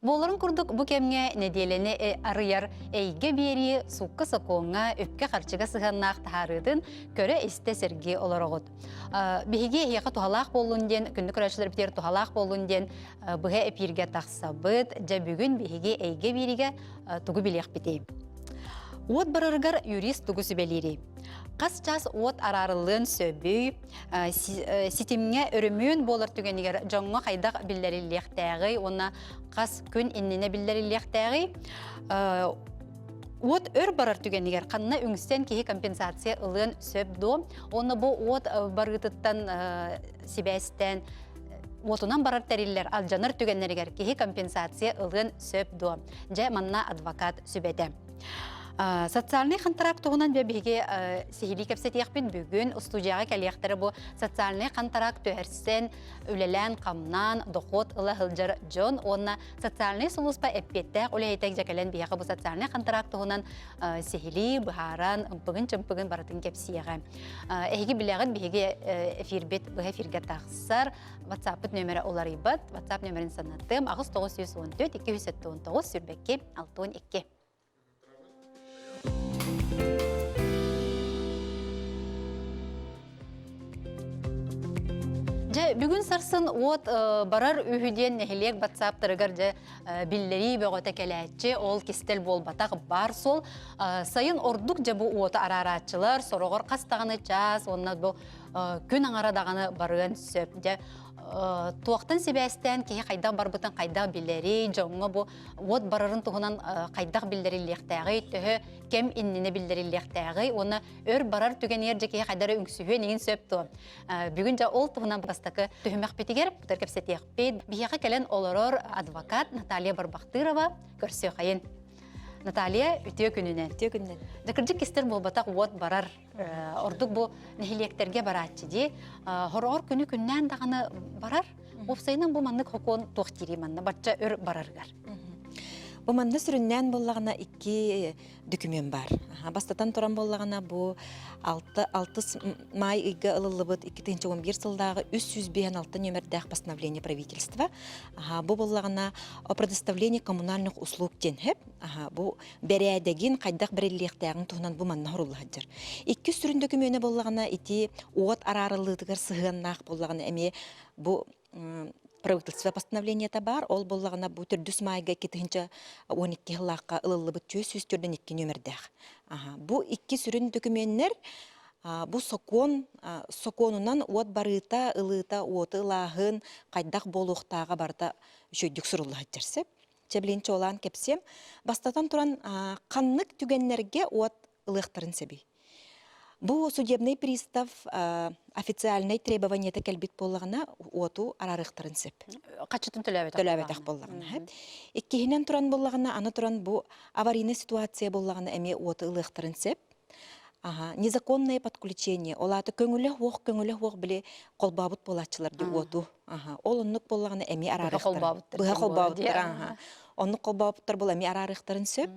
Буоларын курдук бу кэмҥэ нэдиэлэни арыйар эйгэ биэрии суукка-сокуоҥҥа, үпкэ-харчыга сыһыаннаах таһаарыытын көрө-истэ сэргии олороҕут. Биһиги эһиэхэ туһалаах буоллун диэн, күндү көрөөччүлэрбитигэр туһалаах буоллун диэн быһа эпииргэ тахсабыт. Дьэ бүгүн биһиги эйгэ биэриигэ тугу билиэхпитий? Уот барарыгар юрист тугу сүбэлиирий? Хас чаас уот араарыллыан сөбүй? Ситимҥэ өрөмүөн буолар түгэнигэр дьоҥҥо хайдах биллэриллиэхтээҕий уонна хас күн иннинэ биллэриллиэхтээҕий? Уот өр барар түгэнигэр ханна үҥсэн киһи компенсация ылыан сөп дуо? Уонна бу уот барыытыттан сибээстээн уотунан барар тэриллэр алдьанар түгэннэригэр киһи компенсация ылыан сөп дуо? Дьэ, манна адвокат сүбэтэ. Социальный хантараак туһунан биһиги сиһилии кэпсэтиэхпит бүгүн устуудьуйаҕа кэлиэхтэрэ бу социальный хантараак түһэрсэн, үлэлээн-хамнаан, дохуот ыла сылдьар дьон уонна социальнай сулууспа эппиэттээх үлэһитэ дьэ кэлэн биһиэхэ бу социальный хантараак туһунан сиһилии быһааран, ымпыгын-чымпыгын барытын кэпсиэҕэ. Эһиги билэҕит биһиги эфирбит быһа эфиргэ тахсар. WhatsApp-пыт нөмерэ уларыйбат. WhatsApp нөмерин санаттым 8914 279 22 62. Дьэ, бүгүн сарсын уот барар үһү диэн нэһилиэк батсааптарыгар дьэ биллэрии бөҕөтө кэлээччи, ол кистэл буолбатах баар суол. Сайын ордук дьэ бу уоту араарааччылар сороҕор хас даҕаны чаас уонна бу күн аҥара даҕаны барыан сөп. Дьэ, туохтан сибээстээн киһи хайдах барбытын хайдах билэрий, дьоҥҥо бу уот барарын туһунан хайдах биллэриллиэхтээҕий, төһө кэм иннинэ биллэриллиэхтээҕий уонна өр барар түгэнигэр дьэ киһи хайдах эрэ үҥсүһүөн иҥин сөп дуо? Бүгүн дьэ ол туһунан бастакы түһүмэхпитигэр кэпсэтиэхпит. Биһиэхэ кэлэн олорор адвокат Наталья Барбахтырова көрсүөхайын. Наталья, үтүө күнүнэн. Үтүө күнүнэн. Дьэ кырдьык кистэр буолбатах уот барар. Ордук бу нэһилиэктэргэ барааччы дии. Хороҕор күнү күннээн даҕаны барар. Уопсайынан бу маннык хокуон туох диирий манна бачча өр барарыгар? Бу манна сүрүннээн буоллаҕына икки дөкүмүөн баар. Бастатан туран буоллаҕына бу алты алтыс маай ыйга ылыллыбыт 2011 сыллааҕы 356 нүөмэрдээх постановление правительства. Бу буоллаҕына о предоставлении коммунальных услуг диэн хэп. Бу бэрээдэгин хайдах бэриллиэхтээҕин туһунан бу манна хорулла сылдьар. Иккис сүрүн дөкүмүөнэ буоллаҕына ити уот араарыллыытыгар сыһыаннаах буоллаҕына эмиэ бу правительство постановлениета баар. Ол буоллаҕына бу төрдүс маайга 2012 сыллаахха ылыллыбыт 442 нүөмэрдээх. Бу икки сүрүн дөкүмүөннэр бу сокуон сокуонунан уот барыыта, ылыыта, уоту ылааһын хайдах буолуохтааҕа барыта үчүгэйдик сурулла сылдьар сөп. Чэбилин чуолаан кэпсиэм. Бастатан туран, ханнык түгэннэргэ уот ылыахтарын сөбүй? Бу судебный пристав официальнай требованиета кэлбит буоллаҕына, уоту араарыахтарын сөп. Хаччытын төлөөбөтөх Төлөөбөтөх буоллаҕына. Иккиһинэн туран буоллаҕына, аны туран бу аварийный ситуация буоллаҕына эмиэ уоту ылыахтарын сөп. Аха, незаконное подключение. Ол аата көҥүлэ суох, көҥүлэ суох били холбообут буолааччылар ди уоту. Аха, ол оннук буоллаҕына эмиэ араарыахтарын. Быһа холбообуттар, аха. Оннук холбообуттар була эмиэ араарыахтарын сөп.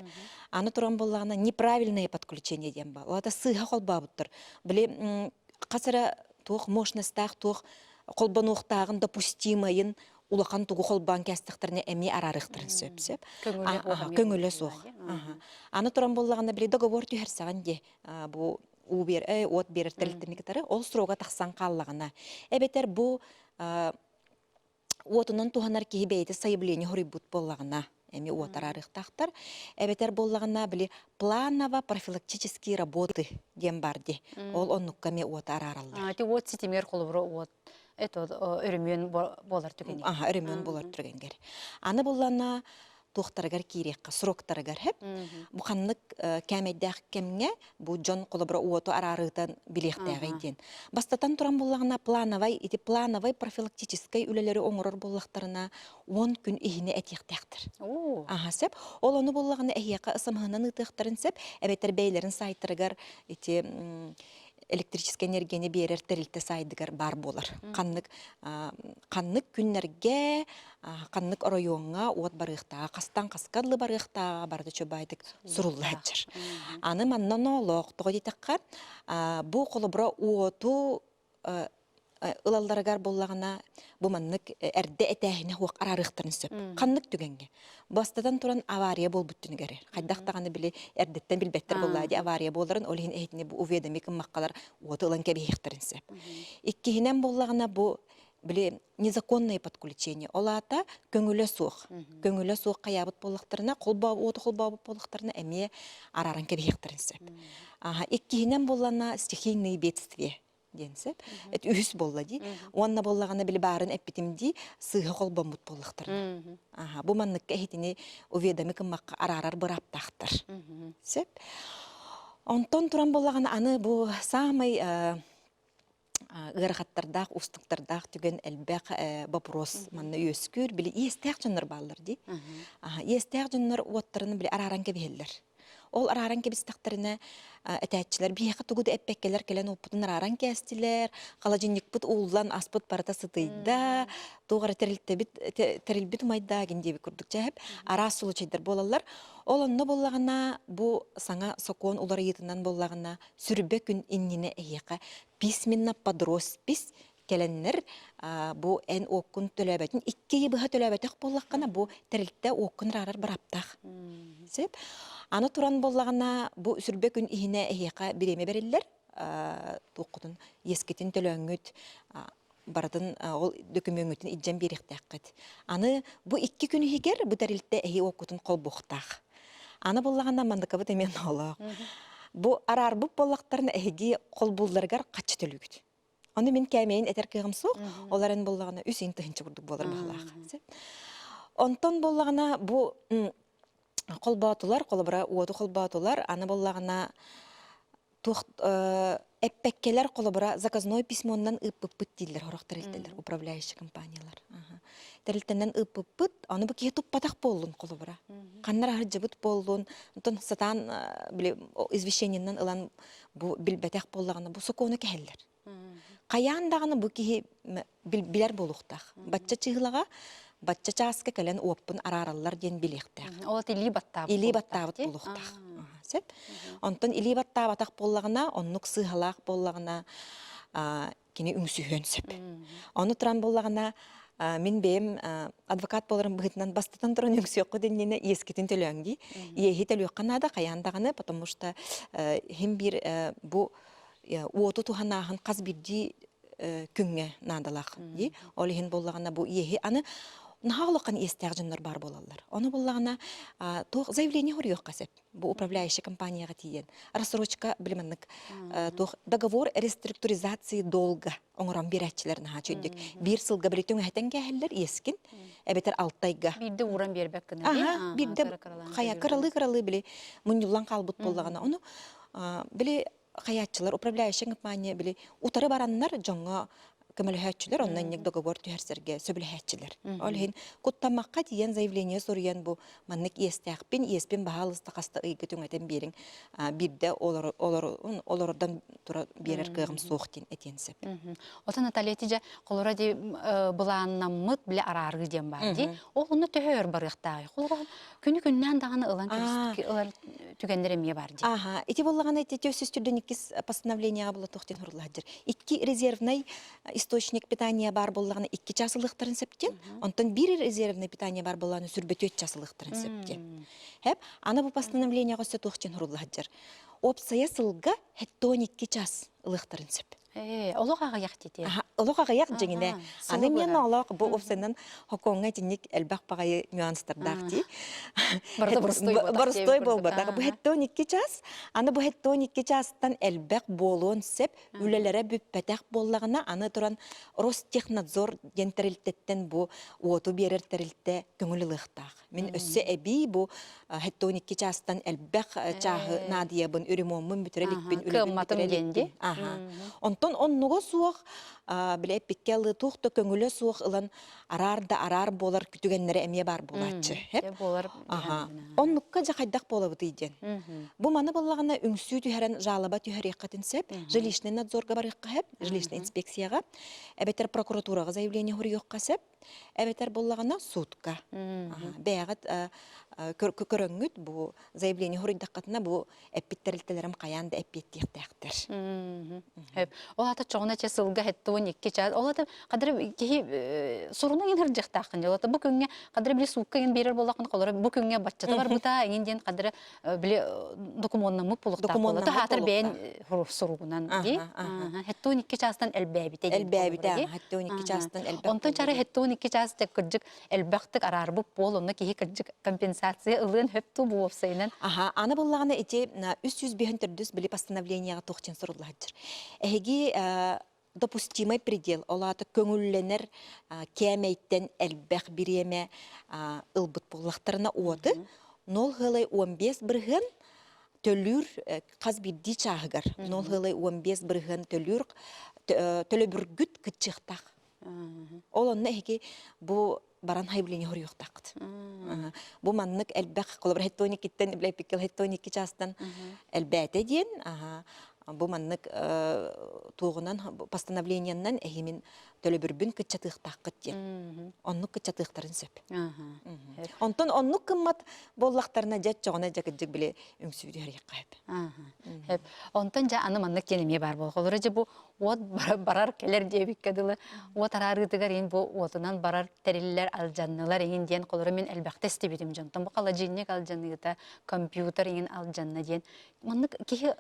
Аны туран буоллаҕына неправильное подключение диэн баар. Ол аата сыыһа холбообуттар. Били хас эрэ туох мощностаах туох холбонуохтааҕын допустимайын улахан тугу холбоон кээстэхтэринэ эмиэ араарыахтарын сөп сөп. Көҥүлэ суох. Аны туран буоллаҕына били договор түһэрсэҕин дии бу уу биэр уот биэрэр тэрилтэни кытары ол срога тахсан хааллаҕына эбэтэр бу уотунан туһанар киһи бэйэтэ сайабыление хоруйбут буоллаҕына эмиэ уот араарыахтаахтар эбэтэр буоллаҕына били планово профилактические работы диэн бар дии ол оннукка эмиэ уоту араараллар Ити уот ситимигэр холобура уот это өрөмүөн буолар түгэнигэр. Аха, өрөмүөн буолар түгэнгэр. Аны буллана туохтарыгар киириэххэ, сроктарыгар хэп. Бу ханнык кээмэйдээх кэмҥэ бу дьон холобура уоту араарыытан билиэхтээҕий диэн. Бастатан туран буллаҕына плановай, ити плановай профилактическай үлэлэри оҥорор буоллахтарына 10 күн иһинэ этиэхтээхтэр. Аха сөп. Ол ону буллаҕына эһиэхэ ысамһынан ыытыахтарын сөп, эбэтэр бэйэлэрин сайтарыгар ити электрическэй энергияны биэрэр тэрилтэ саайдыгар баар буолар. Ханнык ханнык күннэргэ, ханнык оройуоҥҥа уот барыахтааҕа, хастан хаска дылы барыахтааҕа барыта чобаайдык сурулла сылдьар. Аны манна ноолоох, тоҕо диэтэххэ, бу холобура уоту Ылалларыгар буоллаҕына, бу маннык эрдэ этээһинэ суох араарыахтарын сөп. Ханнык түгэҥҥэ? Бастатан туран авария буолбут түнүгэр. Хайдах даҕаны били эрдэттэн билбэттэр буоллаа дии авария буоларын, ол иһин эһитини бу уведоми кыммаккалар уоту ылан кэбиһиэхтэрин сөп. Иккиһинэн буоллаҕына бу били незаконное подключение. Ол аата көҥүлэ суох. Көҥүлэ суох хайаабыт буоллахтарына, уоту холбообут буоллахтарына эмиэ арааран кэбиһиэхтэрин сөп. Иккиһинэн буоллаҕына стихийные бедствия диэн сөп. Эт үһүс буолла дии. Уонна буоллаҕына били баарын эппитим дии, сыыһа холбоммут буоллахтарына. Аха, бу манныкка эһитини уведоми кыммакка араарар бырааптаахтар. Сөп. Онтон туран буоллаҕына аны бу саамай ыарахаттардаах, уустуктардаах түгэн элбэх вопрос манна үөскүүр. Били иэстээх дьоннор бааллар дии. Иэстээх дьоннор уоттарын били арааран кэбиһэллэр. Ол арааран кэбистэхтэринэ этээччилэр биһиэхэ тугу да эппэккэлэр кэлэн уоппутун арааран кээстилэр, халадьынньыкпыт ууллан аспыт барыта сытыйда, туох эрэ тэрилтэбит тэрилбит умайда гин диэбит курдук чээп араас случайдар буолаллар. Ол онно буоллаҕына бу саҥа сокуон уларыйыытынан буоллаҕына сүрбэ күн иннинэ эһиэхэ письменно под роспись кэлэннэр бу эн уоккун төлөөбөтүн икки ыйы быһа төлөөбөтөх буоллаххына бу тэрилтэ уоккун араарар бырааптаах. Сөп. Аны туран буоллаҕына бу сүрбэ күн иһинэ эһиэхэ бириэмэ бэриллэр туоххутун иэскитин төлөөҥҥүт барытын ол дөкүмүөҥҥүтүн илдьэн биэриэхтээххит. Аны бу икки күн иһигэр бу тэрилтэ эһи уоккутун холбуохтаах. Аны буоллаҕына мандыкабыт эмиэ ноолоох. Бу араарбыт буоллахтарына эһиги холбуулларыгар хаччы төлүүгүт. Ону мин кээмэйин этэр кыаҕым суох. Ол эрэн буоллаҕына үс ыйын тыһыынча курдук буолар баһылаах. Онтон буоллаҕына бу холбоотулар, холобура уоту холбоотулар, аны буоллаҕына туох эппэккэлэр холобура заказной письмоннан ыыппыппыт дииллэр сорох тэрилтэлэр, управляющай компаниялар. Тэрилтэнэн ыыппыппыт, аны бу киһи туппатах буоллун холобура. Ханна эрэ буоллун, онтон сатаан били извещениеннан ылан бу билбэтэх буоллаҕына бу сокуону кэһэллэр. Хайаан даҕаны бу киһи билэр буолуохтаах. Бачча чыһылаҕа бачча чааска кэлэн уоппун араараллар диэн билиэхтээх. Ол илии баттаабыт Илии баттаабыт буолуохтаах. Сөп. Онтон илии баттаабатах буоллаҕына, оннук сыыһалаах буоллаҕына, кини үҥсүһүөн сөп. Ону туран буоллаҕына, мин бэйэм адвокат буоларым быһыытынан бастатан туран үҥсүөххүт иннинэ иэскитин төлөөҥ дии. Иэһи төлүөххэ наада хайаан даҕаны, потому что иһин биир бу уоту туһанааһын хас биирдии күҥҥэ наадалаах дии. Ол иһин буоллаҕына бу иэһи аны наһаа улахан иэстээх дьоннор баар буолаллар. Ону буоллаҕына туох заявление хоруйуохха сөп. Бу управляющая компанияҕа тиийэн рассрочка били маннык туох договор реструктуризации долга оҥорон биэрээччилэр наһаа үчүгдүк. Биир сылга били түҥэһэтэн кээһэллэр иэскин эбэтэр алтайга. Биирдэ ууран биэрбэт гына. Аха, биирдэ хайа кыралыы-кыралыы били мунньуллан хаалбыт буоллаҕына ону били хайааччылар управляющая компания били утары бараннар дьоҥҥо көмөлөһөөччүлэр онно инник договор түһэрсэргэ сөбүлэһээччилэр. Ол иһин куттаммакка тиийэн заявление суруйан бу маннык иэстээхпин, иэспин баһаалыста хаста ыйга түҥэтэн биэриҥ, биирдэ олорордон тура биэрэр кыаҕым суох диэн этиэн сөп. Отон Наталья дьэ холоро ди былааннаммыт биле араарыы диэн баар дии. Ол онно төһө өр барыахтааҕый? Холоро күнү күннээн даҕаны ылан ылар түгэннэр эмиэ бар дии. Аха, ити буоллаҕына ити 402 иккис постановлениеҕа була туох диэн суруллаһдьыр. Икки резервнай источник питания баар буоллаҕына икки час ылыахтарын сөптүн. Онтон биир резервный питание бар буоллаҕына сүрбөтүөт час ылыахтарын сөптүн. Хэп, аны бу постановлениеҕа өссө туох диэн суруллаһдьыр. Опция сылга 72 час ылыахтарын сөп. Олох аҕыйах дии. Олох аҕыйах дьиҥинэ. Аны мен олох бу уопсайынан Хокоҥҥа итинник элбэх баҕайы нюанстардаах дии. Боростой буолбатах. Бу 72 час. Аны бу 72 чаастан элбэх буолуон сөп. Үлэлэрэ бүппэтэх буоллаҕына, аны туран Ростехнадзор диэн тэрилтэттэн бу уоту биэрэр тэрилтэ көҥүл ылыахтаах. Мин өссө эбии бу 72 чаастан элбэх чааһы наадыйабын, ремоммун бүтэрэ иликпин, үлэбин бүтэрэ иликпин. Аха. Онтон оннуга суох, били эппиккэ ылыы туох да көҥүлэ суох ылан араар да араар буолар түгэннэрэ эмиэ баар буолааччы. Буолар. Аха. Оннукка дьэ хайдах буолабытый диэн. Бу маны буллаҕына үҥсүү түһэрэн жалоба түһэриэххитин сөп, жилищный надзорга барыахха сөп, жилищный инспекцияҕа, эбэтэр прокуратураҕа заявление суруйуохха сөп. Эбэтэр буллаҕына сутка. Бэйэҕит Көрөҥҥүт бу заявление хоруйдаххытына бу эппит тэрилтэлэрим хайаан да эппиэттиэхтээхтэр. Хөп. Ол ата чоҕуна чэ сылга 72 чаас. Ол ата кадыр киһи суруна иҥин сылдьыахтааххын. Ол ата бу күҥҥэ кадыр били суукка иҥин биэрэр буоллаххына холоро бу күҥҥэ баччата барбыта иҥин диэн кадыр били докумуоннаммыт буолуохтаах буолла. Хаатар бэйэн суругунан ди. 72 чаастан элбээбитэ диэн. Элбээбитэ. 72 чаастан элбэх. Онтон чара 72 чаас кырдьык элбэхтик араарбыт буол, онно киһи кырдьык компенсация ылыан хөп туу бу уопсайынан. Аха, аны буллаҕына ити 305 били постановлениеҕа туох диэн сурулла сылдьар. Эһиги допустимый предел, ол аата көҥүллэнэр кээмэйтэн элбэх бириэмэ ылбыт буоллахтарына уоты 0,15 бырыһыан төлүүр хас биирдии чааһыгар 0,15 бырыһыан төлүүр төлөбүргүт кыччыахтаах. Ол онно эһиги бу баран хайблини хоруйуохтааххыт. Бу маннык элбэх холобур хеттоникиттэн билэппиккэ хеттоникки чаастан элбээтэ диэн бу маннык туоҕунан постановлениеннан эһимин төлөбүрбүн кыччатыахтааххыт диэн. Оннук кыччатыахтарын сөп. Онтон оннук кыммат буоллахтарына дьэ чоҕуна дьэ кырдьык били үҥсүү түһэриэххэ сөп. Онтон дьэ аны маннык диэн эмиэ баар буолар. Дьэ бу уот барар кэлэр диэбиккэ дылы уот араарыытыгар иин бу уотунан барар тэриллэр алдьаннылар иҥин диэн холоро мин элбэхтэ истибитим дьонтон бу холодильник алдьаныыта компьютер иҥин алдьанна диэн маннык киһи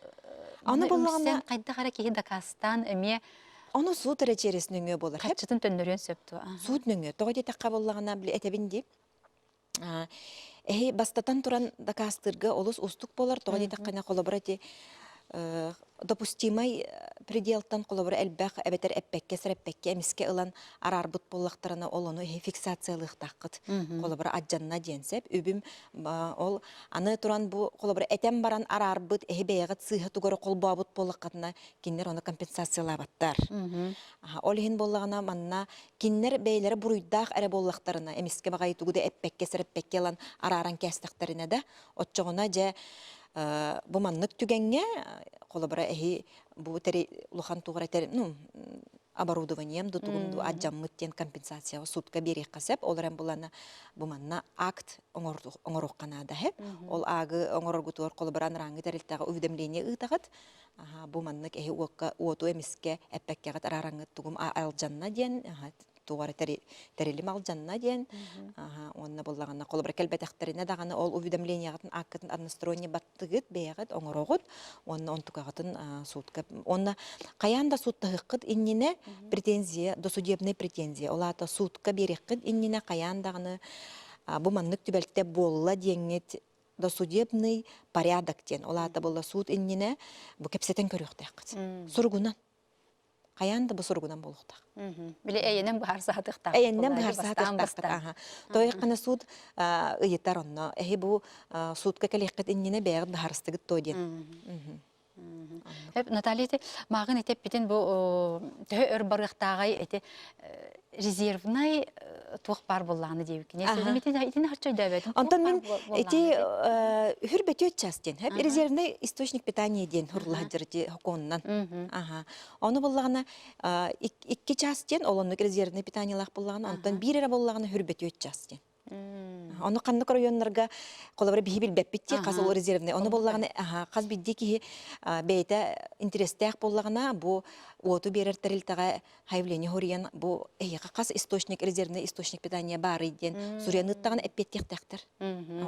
аны буллаҕына хайдах эрэ киһи дакаастаан эмиэ ону суут эрэ чиэрэс нөҥүө буолар харчытын төннөрүөн сөп дуо суут нөҥүө тоҕо диэтэххэ буоллаҕына били этэбин дии Эһи бастатан туран дакаастыырга олус уустук буолар. Тоҕо диэтэххинэ, холобура ити допустимай пределтан холобура элбэх эбэтэр эппэккэ сэрэппэккэ эмискэ ылан араарбыт буоллахтарына ол ону эһи фиксациялыахтааххыт. Холобура адьанна диэн сөп. Үбүм ол аны туран бу холобура этэн баран араарбыт эһи бэйэҕит сыыһа тугары холбообут буоллаххытына кинилэр ону компенсациялаабаттар. Ол иһин буоллаҕына манна Кинилэр бэйэлэрэ буруйдаах эрэ буоллахтарына, эмискэ баҕайы тугу да эппэккэ-сэрэппэккэ ылан арааран кээстэхтэринэ да, оччоҕуна дьэ бу маннык түгэҥҥэ, холобура эһи бу тэри улахан туох эрэ тэр ну оборудованием ду тугум ду адьаммыт диэн компенсацияҕа сутка биэриэххэ сөп. Ол эрэн булана бу манна акт оҥоруохха наада сөп. Ол аагы оҥороргутугар холобура анарааҥҥы тэрилтэҕэ уведомление ыытаҕыт. Бу маннык эһи уокка уоту эмискэ эппэккэҕит араараҥҥыт тугум алдьанна диэн туох эрэ тэрилим алдьанна диэн уонна буллаҕына холобура кэлбэтэхтэринэ даҕаны ол уведомлениеҕытын ааккытын односторонне баттыгыт бэйэҕит оҥороҕут уонна онтукаҕытын суутка уонна хайаан да сууттаһыаххыт иннинэ претензия досудебная претензия ол аата суутка биэриэххит иннинэ хайаан даҕаны бу маннык түбэлтэ буолла диэҥҥит досудебный порядок диэн ол аата буолла суут иннинэ бу кэпсэтэн көрүөхтээххит суругунан хайаан да бу суругунан буолуохтаах били эйэнэн быһаарсаһатыахтаах эйэннэн быһаарсаһатыахтаахпыт аха тойоххана суут ыйытар онно эһи бу суутка кэлиэххит иннинэ бэйэҕит быһаарыстыгыт то диэн Наталья ити мааҕын этэппитин бу төһө өр барыахтааҕай ити резервнай туох баар буоллаҕына диэбиккин. Итини харчы өйдөөбөтүм. Онтон мин ити үһүр бөтүөт час диэн резервный источник питания диэн хурлаһадьыр ити хокуонунан. Аха. Ону буллаҕына икки час диэн ол оннук резервный питаниелаах буллаҕына онтон биир эрэ буллаҕына үһүр бөтүөт час диэн. Ону ханнык оройуоннарга холобура биһи билбэппит дии хас ол резервный. Ону буоллаҕына хас биирдии киһи бэйэтэ интэриэстээх буоллаҕына бу уоту биэрэр тэрилтэҕэ заявление хоруйан бу эһиэхэ хас источник резервный источник питания баарый диэн суруйан ыыттаҕына эппиэттиэхтээхтэр.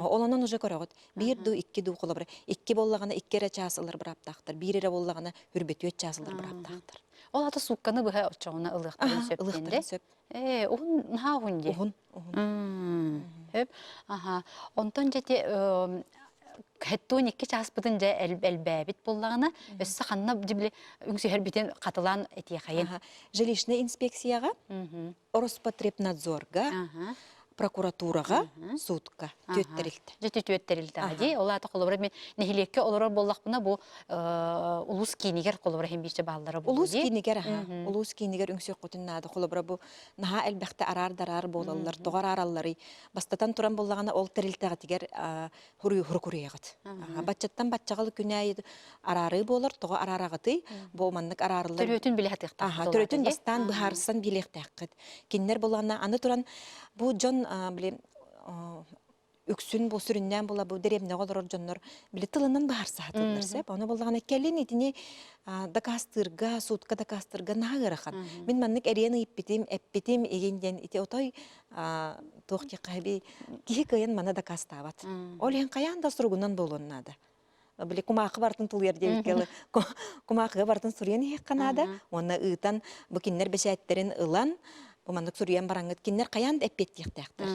Ол онон уже көрөҕүт. Биир дуу, икки дуу холобура икки буоллаҕына икки эрэ чаас ылар бырааптаахтар. Биир эрэ буоллаҕына үрбөтүөт чаас ылар бырааптаахтар. Ол ата суукканы быһа оччоҕуна ылыахтарын сөп Ылыахтарын сөп. Ээ, уһун наһаа уһун дии. Уһун, уһун. Хөп. Аха. Онтон дьэ хэттуон икки чааспытын дьэ элбээбит буоллаҕына, өссө ханна дьибили үҥсүһэрбитин хатылаан этиэхэйин. Жилищнай инспекцияҕа, Роспотребнадзорга, прокуратураҕа, суутка түөттэрилтэ. Дьэ түөттэрилтэҕэ дии. Ол аата холобура мен нэһилиэккэ олорор буоллахпына бу улуус киинигэр холобура иһин биирчэ бааллара буолуо Улуус киинигэр аха. Улуус киинигэр үҥсүөххүтүн наада. Холобура бу наһаа элбэхтэ араар-дараар буолаллар. Тоҕо арааралларый? Бастатан туран буоллаҕына ол тэрилтэҕитигэр хуруйаҕыт. Баччаттан баччаҕал күн аайы араарыы буолар. Тоҕо араараҕытый? Бу маннык араарыллар. Төрүөтүн билэ сатыахтааххыт. Төрүөтүн бастаан быһаарсан билиэхтээххит. Кинилэр буоллаҕына аны туран бу дьон били. үксүн бу сүрүннээн була бу дэриэбинэҕэ олорор дьоннор били тылынан быһаарса сатыыллар сөп. Ону буоллаҕына кэлин итини дакаастыырга, суутка дакаастыырга наһаа ыарахан. Мин маннык эриэн ыйыппитим, эппитим игин диэн ити отой туох диэххэ киһи кыайан маны дакаастаабат. Ол иһин хайаан да суругунан буолуон наада. Били кумаахы барытын тулуйар диэбиккэ кумаахыга барытын суруйан иһиэххэ наада. Уонна ыытан бу кинилэр бэчээттэрин ылан бу маннык суруйан бараҥҥыт кинилэр хайаан да эппиэттиэхтээхтэр.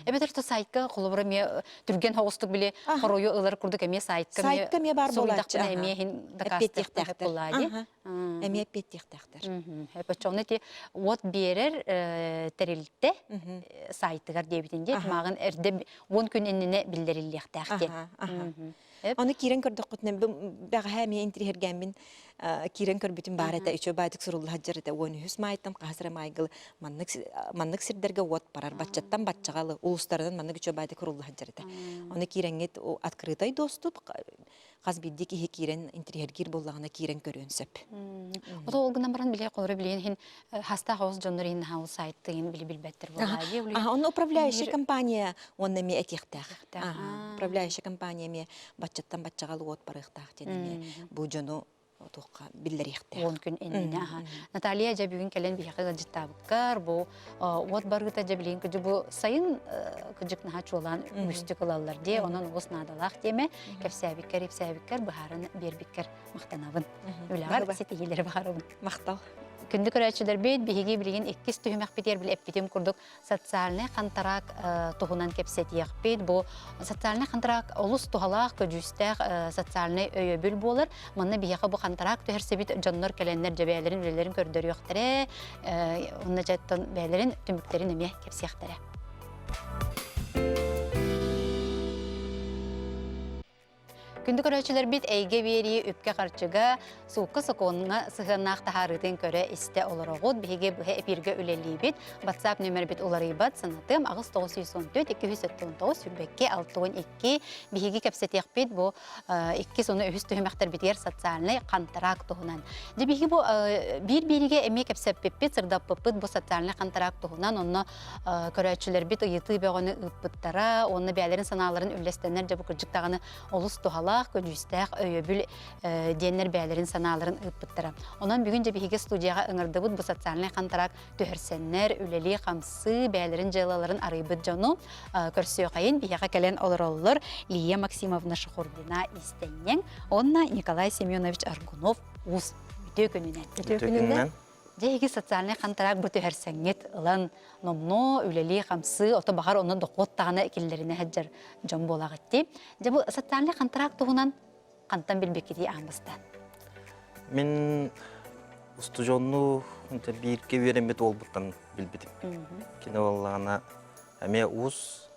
Эбэтэр то сайтка холобура эмиэ түргэн соҕустук били хоруйу ылар курдук эмиэ сайтка сайтка эмиэ баар буолааччы эмиэ иһин эппиэттиэхтээхтэр. Эмиэ эппиэттиэхтээхтэр. Оччоҕуна ити уот биэрэр тэрилтэ сайтыгар диэбитин дии мааҕын эрдэ 10 күн иннинэ биллэриллиэхтээх диэн. Аны киирэн көрдөххүтүнэ бэҕэһээ эмиэ интириэһиргээммин киирэн көрбүтүм баар этэ үчүгэй баайдык сурулла сылдьар этэ 13 маайтан хаһыс эрэ маайгыл маннык маннык сирдэргэ уот барар баччаттан баччаҕа улуустарынан маннык үчүгэй баайдык сурулла сылдьар этэ ону киирэҥҥит открытай доступ хас биирдии киһи киирэн интириэһиргиир буоллаҕына киирэн көрүөн сөп. Ото ол гынан баран биле холоро билиэн иһин хастаах оҕус дьоннор иһин наһаа ол сайттыын били билбэттэр буоллаа Аха, онно управляющая компания уонна эмиэ этиэхтээх. Управляющая компания эмиэ баччаттан баччаҕа уот барыахтаах диэн эмиэ бу дьону туохха биллэриэхтээх. 10 күн иннинэ аха. Наталья дьэ бүгүн кэлэн биһиэхэ ыалдьыттаабыккар бу уот барыыта дьэ билигин кыдьы бу сайын кыдьык наһаа чуолаан үгүстүк ылаллар дии онон олус наадалаах диэмэ кэпсээбиккэр ипсээбиккэр быһааран биэрбиккэр махтанабын. Үлэҕэр ситиһиилэри баҕарабын. Махтал. Күндү көрөөччүлэрбит, биһиги билигин иккис түһүмэхпитигэр били эппитим курдук социальнай хантараак туһунан кэпсэтиэхпит. Бу социальнай хантараак олус туһалаах, көдьүүстээх социальнай өйөбүл буолар. Манна биһиэхэ бу хантараак түһэрсибит дьоннор кэлэннэр дьэ бэйэлэрин үлэлэрин көрдөрүөхтэрэ, уонна дьэ бэйэлэрин түмүктэрин эмиэ кэпсиэхтэрэ. Күндү көрөөччүлэрбит эйгэ биэрии үпкэ-харчыга, суукка-сокуоҥҥа сыһыаннаах таһаарыытын көрө-истэ олороҕут. Биһиги быһа эпииргэ үлэлиибит. WhatsApp нүөмэрбит уларыйбат. Санатыам 8914 279 22 62. Биһиги кэпсэтиэхпит бу иккис уонна үһүс түһүмэхтэрбитигэр социальнай хантараак туһунан. Дьэ биһиги бу биир биэриигэ эмиэ кэпсэппиппит, сырдаппыппыт бу социальнай хантараак туһунан. Онно көрөөччүлэрбит ыйытыы бөҕөнү ыыппыттара уонна бэйэлэрин санааларын үллэстэннэр дьэ бу кырдьык даҕаны олус туһалаах, көдьүүстээх өйөбүл диэннэр бэйэлэрин санааларын ыыппыттара. Онон бүгүн дьэ биһиги студияҕа ыҥырдыбыт бу социальнай хантараак түһэрсэннэр, үлэлии-хамсыы, бэйэлэрин дьыалаларын арыйбыт дьону көрсүөхэйин биһиэхэ кэлэн олороллор Лия Максимовна Шахурдина иистэнньэҥ уонна Николай Семенович Аргунов уус үтүө күнүнэн. Үтүө күнүнэн. Дьэ эһиги социальнай хантараак бу түһэрсэҥҥит ылан номнуо үлэлии-хамсыы, ото баҕар онно дохуот даҕаны киллэринэ сылдьар дьон буолаҕыт дии. Дьэ бу социальнай хантараак туһунан хантан билбиккитий аан бастаан? Мин устудьуоннуу бииргэ үөрэммит уолбуттан билбитим. Кини буоллаҕына эмиэ уус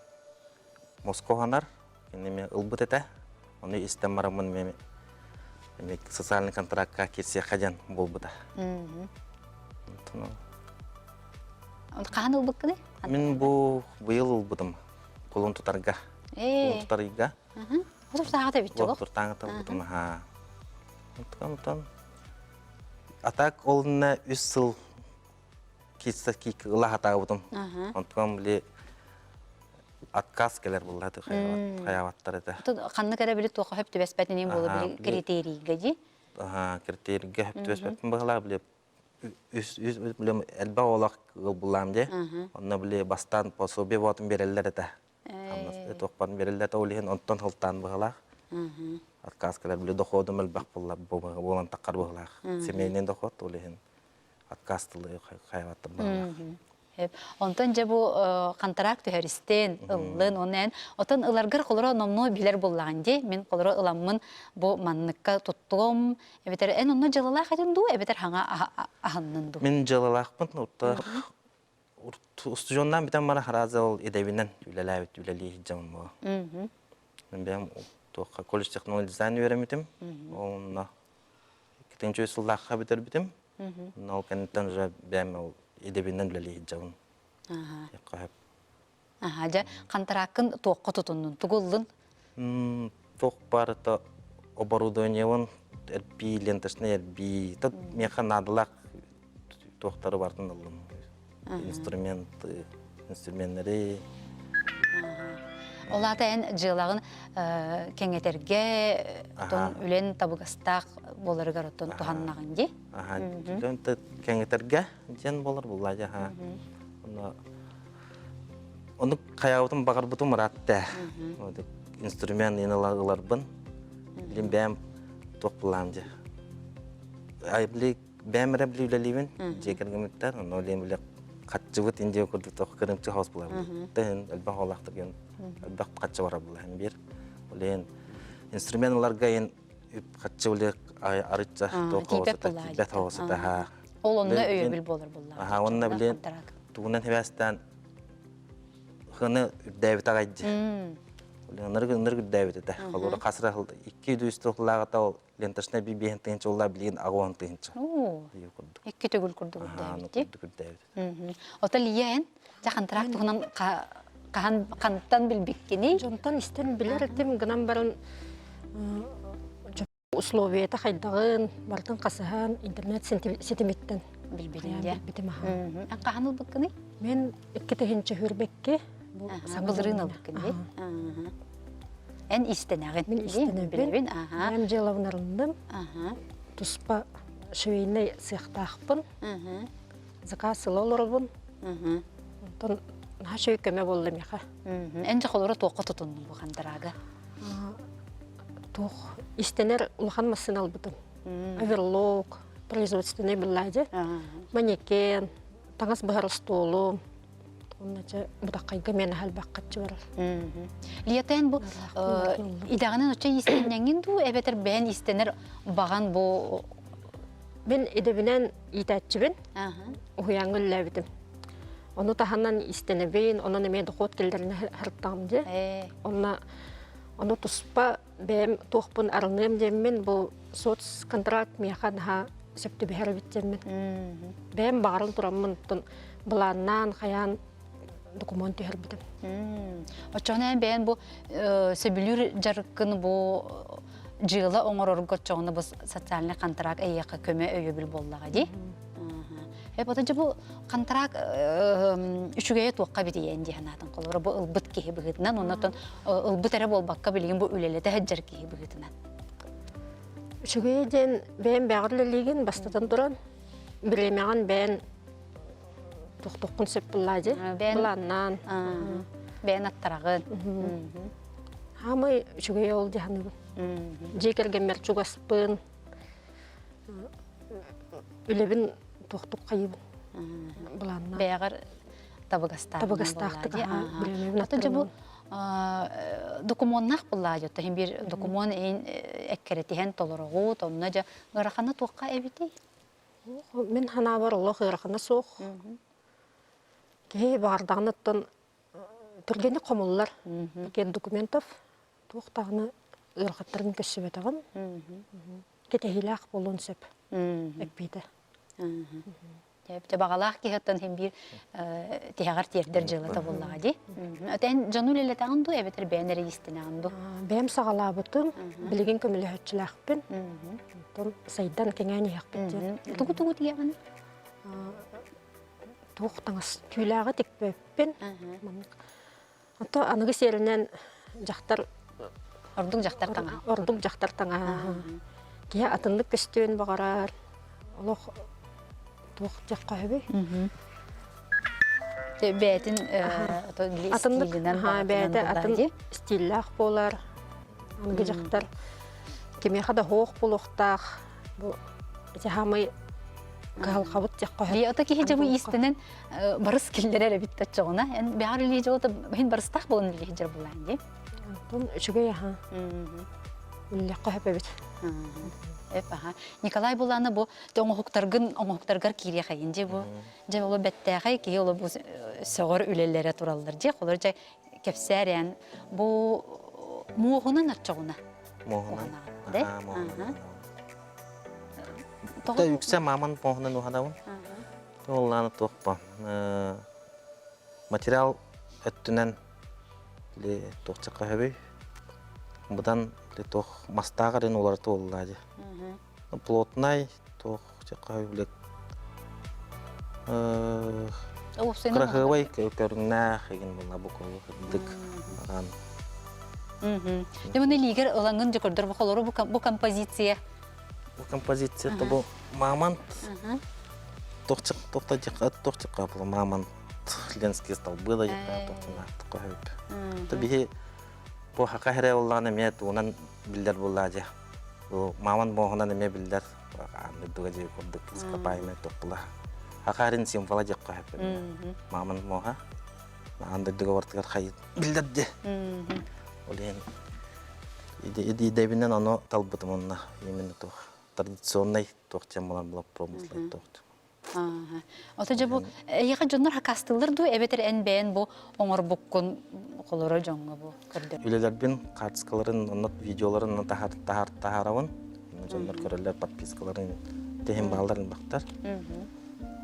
Москва уһанар, кини эмиэ ылбыт этэ. Ону истэн бараммын эмиэ эмиэ социальный контракка киирсиэххэ диэн буолбута. Хаһан ылбыккыный? Мин бу быйыл ылбытым. Кулун тутарга. Кулун тутар ыйга. Отуртааҕыта эбит дьоло. Отуртааҕыта ылбытым аха. Онтон А так ол үс сыл киирсэ ыла сатаабытым. Онтон били отказ кэлэр буолла хайаабаттар этэ. Ханнык эрэ били туохха хөп түбэспэт инин буолу били критерийгэ дии. Аха, критерийгэ хөп түбэспэппин быһалаа били үс үс били элбэх олох ыал дии. Онно били бастаан пособие буотун береллер этэ. Туохпан береллер этэ ол иһин онтон хылтаан быһалаах. Отказ кэлэр били доходум элбэх буолла буолан таххар быһалаах. Семейный доход ол иһин отказ тылы хайабаттан баҕалаах. Онтон дьэ бу хантараак түһэристин, ыллын, онон отон ыларгар холоро номнуо билэр буллаҕын дии. Мин холоро ыламмын бу манныкка туттуом, эбэтэр эн онно дьыалалаах этин дуу, эбэтэр хаҥа аһыннын дуу? Мин дьыалалаахпын, урта устудьуоннаан бүтэн баран харааза ол идэбинэн үлэлээбит үлэлии сылдьабын буо. Мин бэйэм туохха колледж технология дизайн үөрэммитим. Онно Иккитинчи сыллаахха бүтэрбитим. Онно ол кэнниттэн уже бэйэм ол идэбинэн үлэлии сылдьабын. Диэххэ сөп. Аха, дьэ, хантарааккын туохха тутуннун? Тугу ыллын? Туох барыта оборудованиебын эрбии, ленточный эрбии. Тут миэхэ наадалаах туохтары барытын ыллым. Инструменты, инструменнэри. Ол аата эн дьыалаҕын кэҥэтэргэ отон үлэн табыгастаах буоларыгар оттон туһаннаҕын дии. Аха, кэҥэтэргэ диэн буолар булла аха. Онно Ону хайаабытым баҕарбытым ыраатта. Инструмент ыларбын. Билим бэйэм туох булаам дьэ. Ай били бэйэм эрэ били үлэлиибин дьиэ кэргэммиттэр. Онно билим били хаччыбыт индия курдук туох кырымчы хаус булабын. Тыһын элбэх оҕолоохтор диэн элбэх хаччы барар булаһын биир. Ол инструмент ыларга ин үп хаччы били арычча туох хаусата тиийбэт хаусата Ол онно өйөбүл буолар буллаҕа. Аха, онно били тугунан хибээстээн хыны үрдээбит аҕай дии. Ынырык ынырык үрдээбит этэ. Холобура хасыра икки үс тыллааҕыта ол ленточнай би биэһин тыһыынча уллаа билигин аҕуон тыһыынча. Курдук. Икки төгүл курдук үрдээбит дии. Үрдээбит. Ота Лия эн дьэ хантараак туһунан хаһан хантан билбиккиний? Дьонтон истэн билэр этим гынан баран условията хайдаҕын барытын хасыһан интернет ситимиттэн билбитим дьэ билбитим аха хаһан ылбыккыный мен икки тыһыынча хүрбэкки бу былырыын ылбыккын дии эн истэнэҕин мин истэнэбин мен дьыалабын арындым туспа швейнай сыахтаахпын заказ ыла олоробун онтон наһаа үчүгэй көмө буолла миэхэ эн дьэ холоро туохха тутуннуҥ бу хантараага Туох истэнэр улахан массыына ылбытым. Оверлок, производственный быллади, манекен, таҥас быһар остуолум. Онно чэ бутаххайга миэнэ элбэххаччы барар. Лиятен бу идэҕинэн оччо иистэнньэҥҥин дуу эбэтэр бэйэн иистэнэр баҕан бу Мин идэбинэн иитээччибин, уһуйааҥҥа үлэлээбитим. Ону таһынан иистэнэбин, онон эмиэ дохуот киллэринэ сырыттаҕым дии. Онно Ону туспа бэйэм туохпун арыныам диэммин бу соцконтракт миэхэ наһаа сөп түбэһэр эбит диэммин. Бэйэм баҕаран тураммын оттон былааннаан хайаан докумуон түһэрбитим. Оччоҕуна эн бэйэн бу сөбүлүүр дьарыккын бу дьыала оҥорорго оччоҕуна бу социальный контракт эйиэхэ көмө өйөбүл буоллаҕа дии. Эп дьэ бу контракт үчүгэйэ туохха битийэн дии санаатын холобура бу ылбыт киһи быһыытынан оннотон ылбыт эрэ буолбакка билигин бу үлэлэтэ сылдьар киһи быһыытынан. Үчүгэйэ диэн бэйэм бэҕэр үлэлиигин бастатан туран бириэмэҕин бэйэн тохтоххун сөп буллаа дии былааннаан бэйэн аттараҕын. Хаамай үчүгэйэ ол дии саныыбын. Дьиэ кэргэммэр чугаспын үлэбин туохтук хайыбын былааннаан. Бэйэҕэр табыгастаах. Табыгастаахтык Атын дьэ бу докумуоннаах буллаа дьэ иһин биир докумуон иһин эккирэтиһэн толороҕут онно дьэ ыарахана туохха эбитий? Мин санаабар олох ыарахана суох. Киһи баҕардаҕына оттон түргэнник хомуллар. Пакет документов туох даҕаны ыарахаттарын көрсүбэтэҕим. Кэтэһиилээх буолуон сөп эппиэтэ. Дьэ баҕалаах киһиттэн иһин биир тиһэҕэр тиэрдэр дьыалата буоллаҕа дии. Эн дьону үлэлэтэҕин дуу эбэтэр бэйэн эрэ иистэнэҕин дуу? Бэйэм саҕалаабытым, билигин көмөлөһөөччүлээхпин. Онтон сайдан кэҥээн иһэхпит диэн. Тугу-тугу тигэҕин? Туох таҥас түүлээҕи тикпэппин. Ото аныгы сиэринэн дьахтар Ордук дьахтар таҥаһа. Ордук дьахтар таҥаһа. Киһи атыннык көстүөн баҕарар. Олох туох диэххэ сөбүй? Бэйэтин Атыннык бэйэтэ атын стиллээх буолар. Аныгы дьахтар кимиэхэ да суох буолуохтаах. Бу ити хаамай кыһалҕабыт диэххэ сөп. Ото киһи дьыбы иистэнэн барыс киллэрэр эбит оччоҕуна эн бэҕэр үлэлии дьолото иһин барыстаах буолан үлэлии сылдьар буолаан дии. Онтон үчүгэй аха. Үллэххэ сөп эбит. Эп аха. Николай булаана бу оҥоһуктаргын оҥоһуктаргар киириэхэйин дьэ бу дьэ оло бэттээхэй киһи оло бу сөҕөр үлэлэрэ тураллар дьэ холор дьэ кэпсээрээн бу муоһунан оччоҕуна муоһунан Та үксэ маман муоһунан уһанабын Уоллаана туохпа материал өттүнэн туох чакка Быдан туох мастаах эрин уларыта буолла дии. Плотнай туох чакка били кырахыабай көрүҥнээх игин буолла бу курдук. Дьэ муну илиигэр ылаҥҥын дьэ көрдөр бу холору бу композиция. Бу композиция то бу мамонт тохчыкка бу мамонт ленский столбы да тохчына То биһи бу хака хере уллаан эмиэ туунан биллэр буллаа дьэ. Бу мамонт муоһунан эмиэ биллэр аан дьэ курдук ископаемый тохпула. Хакарин символа дьэ көһөп. Мамонт муоха аан дойдуга бартыгар хайыт биллэрди. Ол иһин идэбинэн ону талбытым онно именно туох традиционный туох диэн буолан була промыслай туох. Ото дьэ бу эйиэхэ дьоннор хакастыыллар дуу эбэтэр эн бэйэн бу оҥорбуккун холоро дьоҥҥо бу көрдөр. Үлэлэрбин хаартыскаларын онно видеоларын онно таһаар таһаар таһаарабын. Дьоннор көрөллөр подпискаларын тиһин бааллар бахтар.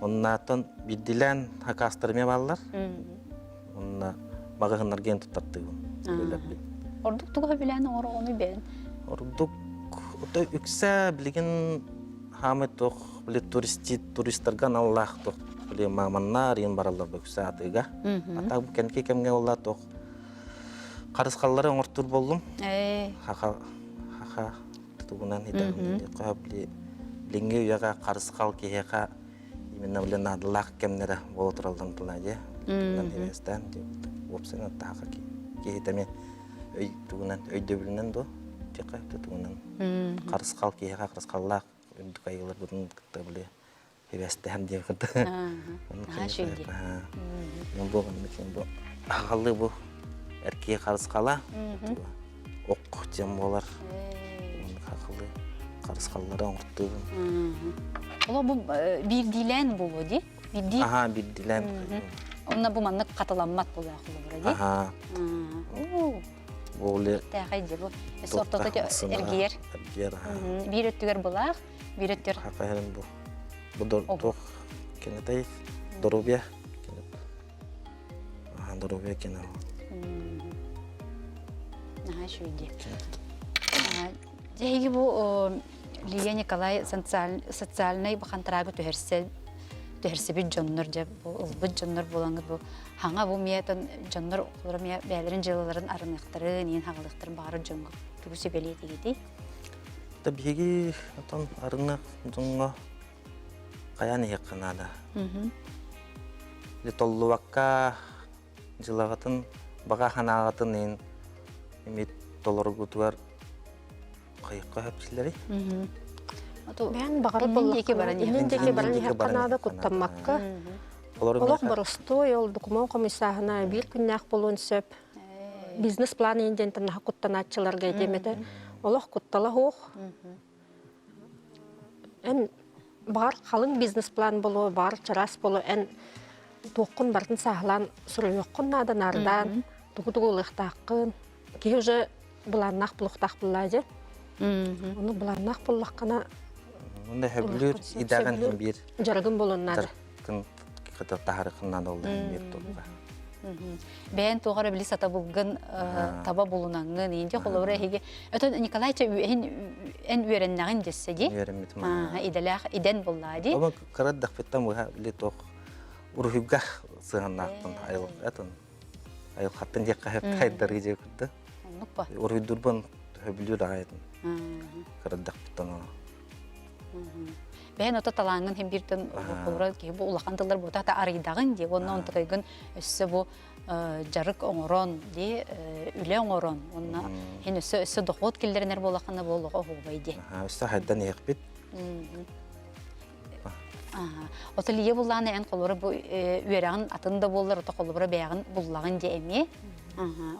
Оннааттан биирдилээн хакастар эмиэ бааллар. Онно маҕаһыыннарга эн туттартыыбын үлэлэрбин. Ордук тугу сөбүлээн оҥороҕуну бэйэн? Ордук ото үксэ билигин хаамай туох били туристи туристарга аналлаах туох били мааманнар иин бараллар бу үксэ атыыга. Ата бу кэнники кэмҥэ буолла туох харысхаллары оҥортуур буоллум. Хаха хаха тугунан идэҕин били билиҥҥи үйэҕэ харысхал киһиэхэ именно били наадалаах кэмнэрэ буола туралларын тылаа дии тугунан хибээстээн уопсайынан таһаха киһи эмиэ өй тугунан өйдөбүлүнэн дуо тиэхэ тугунан харысхал киһиэхэ харысхаллаах үрдүк айыыларбытын кытта били хибээстэһэн диэн кытта бу бу аҕалыы бу эркии харысхала ок диэн буолар хахылы харысхаллары оҥортуубун Оло бу биирдиилээн буолуо дии биирдии аха биирдиилээн онно бу маннык хатыламмат буолаах холобура дии аха бу тээхэй дии бу өссө ортото эргийэр эргийэр биир өттүгэр былаах биир өттүгэр хахаһырын бу бу туох кенетай доруобуйа Доруобуйа кино. Наһаа үчүгэй дии. Эһиги бу Лия Николай социальнай хантараагы түһэрсэ түһэрсибит дьоннор дьэ бу ылбыт дьоннор буолаҥҥыт бу хаҥа бу миэтэн дьоннор олоро миэ бэйэлэрин дьыалаларын арыныахтарын, иин хаҕалыахтарын баҕарар дьоҥҥо тугу сүбэлиэтигитий? Да биһиги отон арыныах дьоҥҥо хайаан иһиэххэ наада. Толлубакка дьылаҕытын баҕа санааҕытын иһин эмиэ толоргутугар хайыкка хөпсүлэрий? Бэйэн баҕарар буоллаххына, иннин диэки баран иһиэххэ наада, куттаммакка. Олох боростуой, ол докумуон хомуйсааһына биир күннээх буолуон сөп. Бизнес-план иһин диэн наһаа куттанааччыларга этиэм этэ. Олох куттала суох. Эн баҕар халыҥ бизнес-план буолуо, баҕар чараас буолуо, эн туоххун барытын сааһылаан суруйуоххун наада, наардаан, тугу-тугу ылыахтааххын. Киһи уже былааннаах булуохтаах буоллаа дьэ. Ону былааннаах буллаххына Онно хөбүлүүр идэҕин иһин биир дьарыгын буолуон наада. Дьарыккын кытта таһарыкын наада ол иһин биир туохха. Бэйэн туох эрэ били сатабылгын таба булунаҥҥын иинчэ холобура эһиги өтөн Николайча эн эн үөрэннэҕин дессе ди Үөрэммитим. Идэлээх идэн буллаа ди. Ома кыра дахпыттан быһа били туох уруһуйга сыһаннаахпын айылҕатын айылҕаттан диэххэ хайдарыы дьэ кытта. Оннук ба. Уруһуйдурбун хөбүлүүр аҕайытын. Кыра дахпыттан Бэйэн ото талааҥҥын хин бииртэн холобура киһи бу улахан тыллар буота та арыйдаҕын дии уонна онтукайгын өссө бу дьарык оҥорон дии үлэ оҥорон уонна хин өссө өссө дохуот киллэринэр буолаххына буолуоҕа оһуобай дии. Өссө хайдан иһэхпит. Ото лие буллааны эн холобура бу үөрэҕин атын да буоллар ото холобура бэйэҕин буллаҕын дии эмиэ.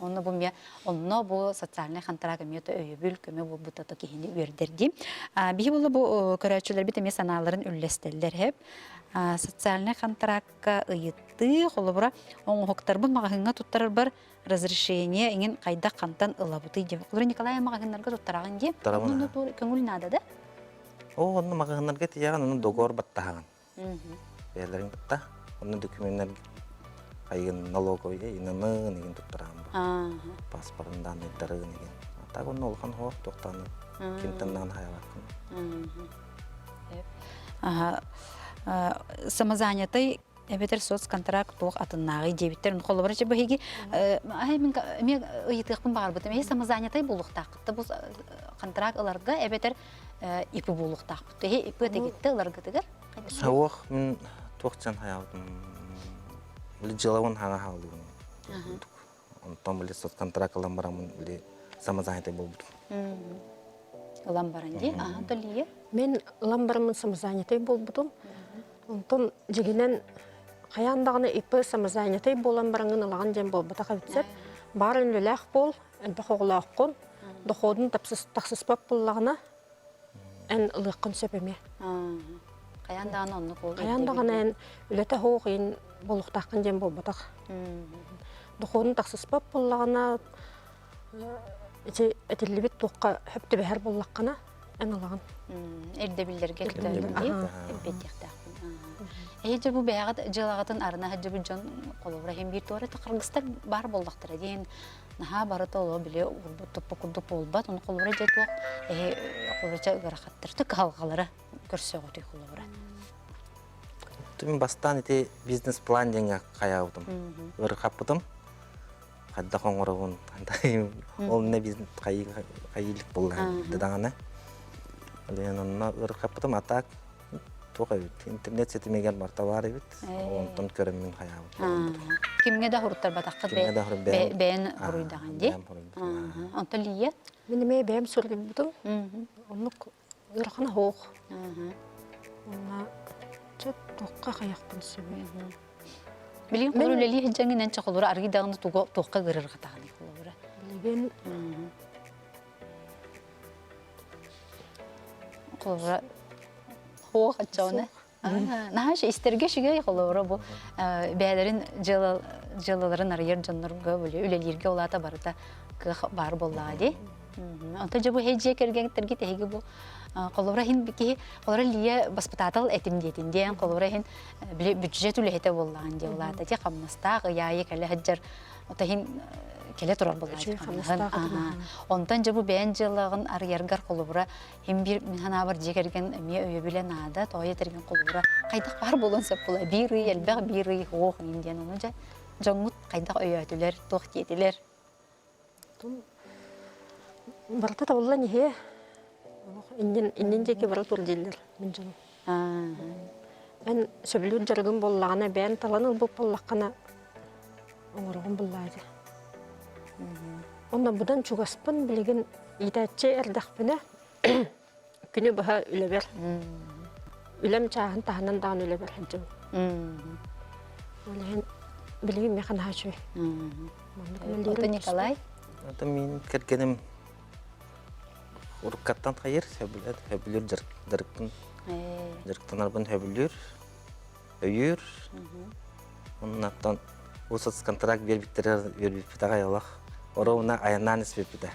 Онно бу эмиэ Онно бу социальнай хантараак эмиэ өйөбүл, көмө буолбута то киһини үөрдэр дии. Биһи буолла бу көрөөччүлэрбит эмиэ санааларын үллэстэллэр хэп. Социальнай хантараакка ыйыттыы, холобура, оҥоһуктарбын маҕаһыыҥҥа туттарарбар разрешение иҥин хайдах хантан ылабытый диэн. Холобура, Николай маҕаһыыннарга туттараҕын дии. Онно көҥүл наада да? Оо, онно маҕаһыыннарга тиийэҕин, онно договор баттаһаҕын. Бэйэлэрин кытта онно докуменнар хайыгын налоговый инанын игин туттараан бу. Паспорын дааннайдарын игин. А так онно улахан хоох туохтааны кимтэн даҕаны хайалааккын. Самозанятай. Эбэтэр соцконтракт туох атыннааҕый диэбиттэр. Холобура, чэ бу эһиги ай мин эмиэ ыйытыахпын баҕарбытым. Эһи самозанятай буолуохтааххыт да бу контракт ыларга эбэтэр ИП буолуохтаахпыт. Эһи ИП тегитте ыларгытыгар? Суох, мин туох дьон хаябытым. Били дьыалабын хаҥа хааллыбын. Онтон били соцконтракт ылан бараммын били самозанятай буолбутум. Ылан баран дии. Аха, Толия? Мен ылан бараммын самозанятай буолбутум. Онтон дьигинэн хайаан даҕаны ИП самозанятай буолан бараҥҥын ылаҕын диэн буолбатах эбит сөп. Баар үлэлээх буол, элбэх оҕолооххун, доходун тахсыспат буоллаҕына, эн ылыаххын сөп эмиэ. Хайаан даҕаны оннук ол Хайаан даҕаны эн үлэтэ суох иин буолуохтааххын диэн буолбатах. Доходун тахсыспат буоллаҕына, ити этиллибит туохха сөп түбэһэр буоллаххына, эн ылаҕын. Ирдэбиллэргэ эппиэттиэхтээхпин. Эһи дьэ бу бэйэҕит дьыалаҕытын арына сылдьыбыт дьон холобура иһин биир туора кыргызтар баар буоллахтара диэн наһаа барыта олоо били урбут туппу курдук буолбат ону холобура дьэ туох эһи холобура ыарахаттар кыһалҕалара көрсөҕүтүй холобура Мин бастаан ити бизнес-план диэҥҥэ хайаабытым. Ыарырхаппытым. Хайдах оҥоробун, ол иннэ бизнес хайыылык буолла даҕаны. Олен онно ыарырхаппытым, а так туох эбит, интернет ситимигэр барыта баар эбит. Онтон көрөммүн хайаабыт. Кимҥэ да хуруттарбатаххыт бэйэн хоруйдаҕын дии. Онтон Лия? Мин эмиэ бэйэм суруйбутум. Оннук ыарахан оһох. Уонна чэ туохха хайахпын сөбүй. Билигин холобур үлэлии сылдьаҥҥын эн чэ холобура аргый даҕаны тугу туохха ыарырҕатаҕыный холобура? Билигин Холобура хуох оччоҕуна Наһаа истэргэ үчүгэй холобура бу бэйэлэрин дьыалаларын арыйар дьоннорго үлэлииргэ улаата барыта кыах баар буоллаҕа дии. Онтон дьэ бу һэй дьиэ кэргэҥтэргит эһиги бу холобура иһин киһи холобура Лия баспытаатал этим диэтин диэн холобура иһин били бюджет үлэһитэ буоллаҕын дии улаата ти хамнастаах ыйаайы кэлэ сылдьар ото иһин кэлэ турар буоллаҕа Онтон дьэ бу бэйэн дьыалаҕын арыйаргар холобура Хим биир мин санаабар дьиэ кэргэн эмиэ өйөбүлэ наада, тоҕо этэргин холобура хайдах баар буолуон сөп була биир ый элбэх, биир ый суох иин диэн ону дьэ дьоҥҥут хайдах өйөөтүлэр, туох диэтилэр? Барыта табыллан иһиэ. Иннин иннин диэки бара тур дииллэр мин дьонум. Эн сөбүлүүр дьарыгым буоллаҕына, бэйэн талан ылбыт буоллаххына, оҥороҕун буллаа дии. Онно быдан чугаспын билигин иитээччи эрдэхпинэ күнү быһа үлэбэр үлэм чааһын таһынан даҕаны үлэбэр сылдьабын. Ол иһин билигин миэхэ наһаа үчүгэй. Ото Николай? Это мин кэргэним уруккаттан хайыр, сөбүлэр, сөбүлүүр дьарыкпын, дьарыктанарбын сөбүлүүр. өйүүр. Оннуттан бу соцконтракт биэрбиттэрэ биэрбиппит аҕай олох. Оруобуна айаннаан испиппитэ.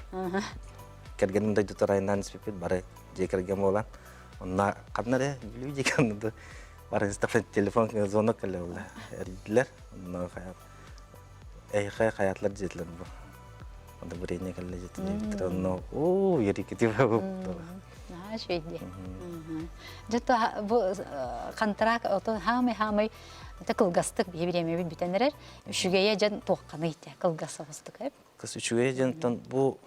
Кэргэним дойдутугар айаннаан испиппит бары дьиэ кэргэн буолан. Онно ханна эрэ Бүлүү дьиэ кэргэн бары телефон звонок кэллэ буолла. Эрийдилэр. Онно эйхэ хаятылар диэтилэр бу. Одобрение кэллэ диэтилэр. Онно оо ерикити Наһаа үчүгэй дии. Дьэ бу контракт ото хаамай-хаамай это кылгастык биһи бириэмэбит бүтэн эрэр. Үчүгэйэ дьэн туохханый те кылгас соҕустук эп. Кыс үчүгэйэ дьэнтэн бу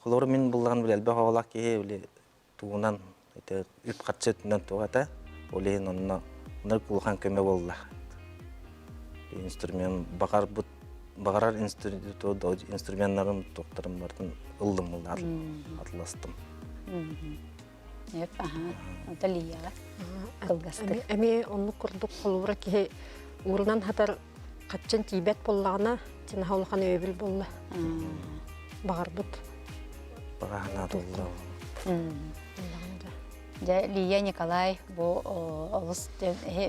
холобур мин буллаҕын били элбэх оҕолоох киһи били тугунан это үп-харчы өттүнэн туох этэ ол иһин онно онно улахан көмө буолла. Инструмент баҕарбыт баҕарар инструменнарым туохтарым барытын ыллым атластым. Эп, аха, онто Лияҕа кылгастык. Эмиэ оннук курдук холобура киһи уурунан хатар хаччын тиийбэт буоллаҕына, тинаха улахан өйөбүл буолла. Баҕарбыт. Баҕаһына тулла. Дьэ, Лия Николай бу олус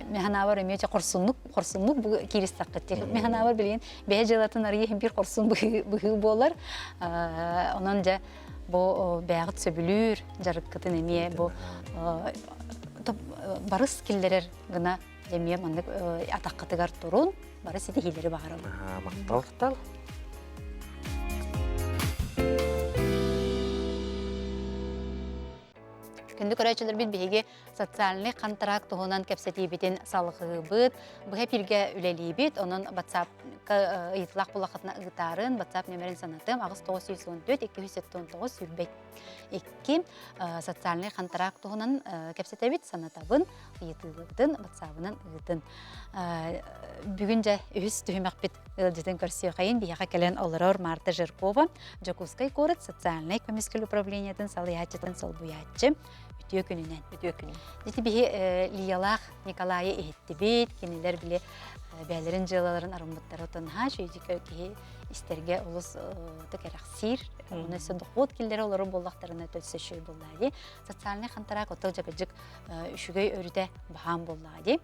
механаабар эмиэ хорсуннук хорсуннук бу кииристэххит. Механаабар билигин бэйэ дьыалатын арыйа биир хорсун быһыы буолар. Онон дьэ бу бэйэҕит сөбүлүүр дьарыккытын эмиэ бу барыс киллэрэр гына эмиэ маннык атаххытыгар турун бары ситиһиилэри баҕарабын. Махтал. Күндү көрөөччүлэрбит биһиги социальнай хантараак туһунан кэпсэтиибитин салҕыыбыт. Быһа эфиргэ үлэлиибит. Онон WhatsApp-ка ыйытылаах буллаххытына ыытаарын, WhatsApp нөмерин санатыам 8914 279 22 социальнай хантараак туһунан кэпсэтэбит, санатабын, ыйытыыбытын WhatsApp-ынан ыытын. Бүгүн дьэ үһүс түһүмэхпит ыалдьытын көрсүөхэйин биһиэхэ кэлэн олорор Марта Жиркова, Дьокуускай куорат социальнай көмүскэл управлениетын салайааччытын солбуйааччы. Үтүө күнүнэн. Үтүө күнүн. Ити биһи Лиялаах Николайы иһиттибит, кинилэр били бэйэлэрин дьыалаларын арыммыттара тонһаа шүйдүкө киһи истэргэ олус кэрэхсиир. Оны өссө дохуот киллэрэ олору буоллахтарына төлсө үчүгэй буоллаа дии. Социальный хантараак отол дьакыдьык үчүгэй өрүтэ баһаам буоллаа дии.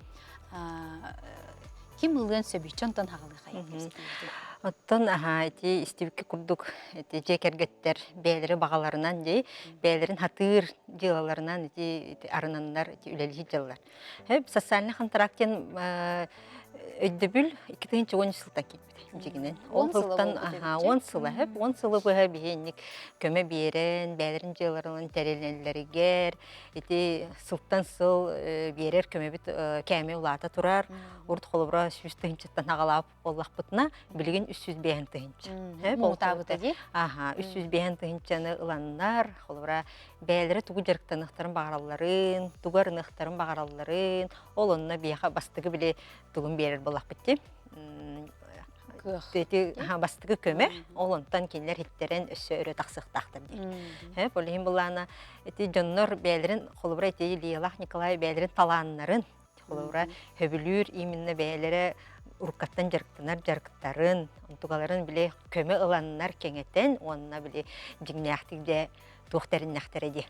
Ким ылыан сөбүй онтон хаҕалыахай. Оттон аһаа ити истибиккэ курдук ити дьиэ кэргэттэр бэйэлэрэ баҕаларынан дии бэйэлэрин хатыыр дьыалаларынан ити арынаннар ити үлэлиир дьаллар. Социальный контракт диэн өйдөбүл 2010 сылтан киирбит дьигинэн. Ол сылтан аһаа 10 сыла хөп 10 сылы быһа биһиэнник көмө биэрэн бэйэлэрин дьыалаларын тэринэллэригэр Ити сылтан сыл биэрэр көмөбүт кээмэй улаата турар. Урут холобура 100 тыһыынчаттан аҕалаап буоллахпытына, билигин 305 тыһыынча. Муҥутаабыта дии. Аха, 305 тыһыынчаны ыланнар, холобура бэйэлэрэ тугу дьарыктаныахтарын баҕаралларын, тугу арыныахтарын баҕаралларын, ол онно биһиэхэ бастакы били тугун биэрэр буоллахпыт дии. Кыах. Ити бастакы көмө, ол онтон кинилэр иттэрэн өссө өрө тахсыахтаахтар диир. Ол иһин былаана Ити дьоннор бэйэлэрин холобура ити Ильялаах Николай бэйэлэрин талааннарын холобура хөбүлүүр именно бэйэлэрэ уруккаттан дьарыктанар дьарыктарын онтугаларын били көмө ыланнар кэҥэтэн уонна били дьиҥнээхтик дьэ туох тэриннэхтэрэ дии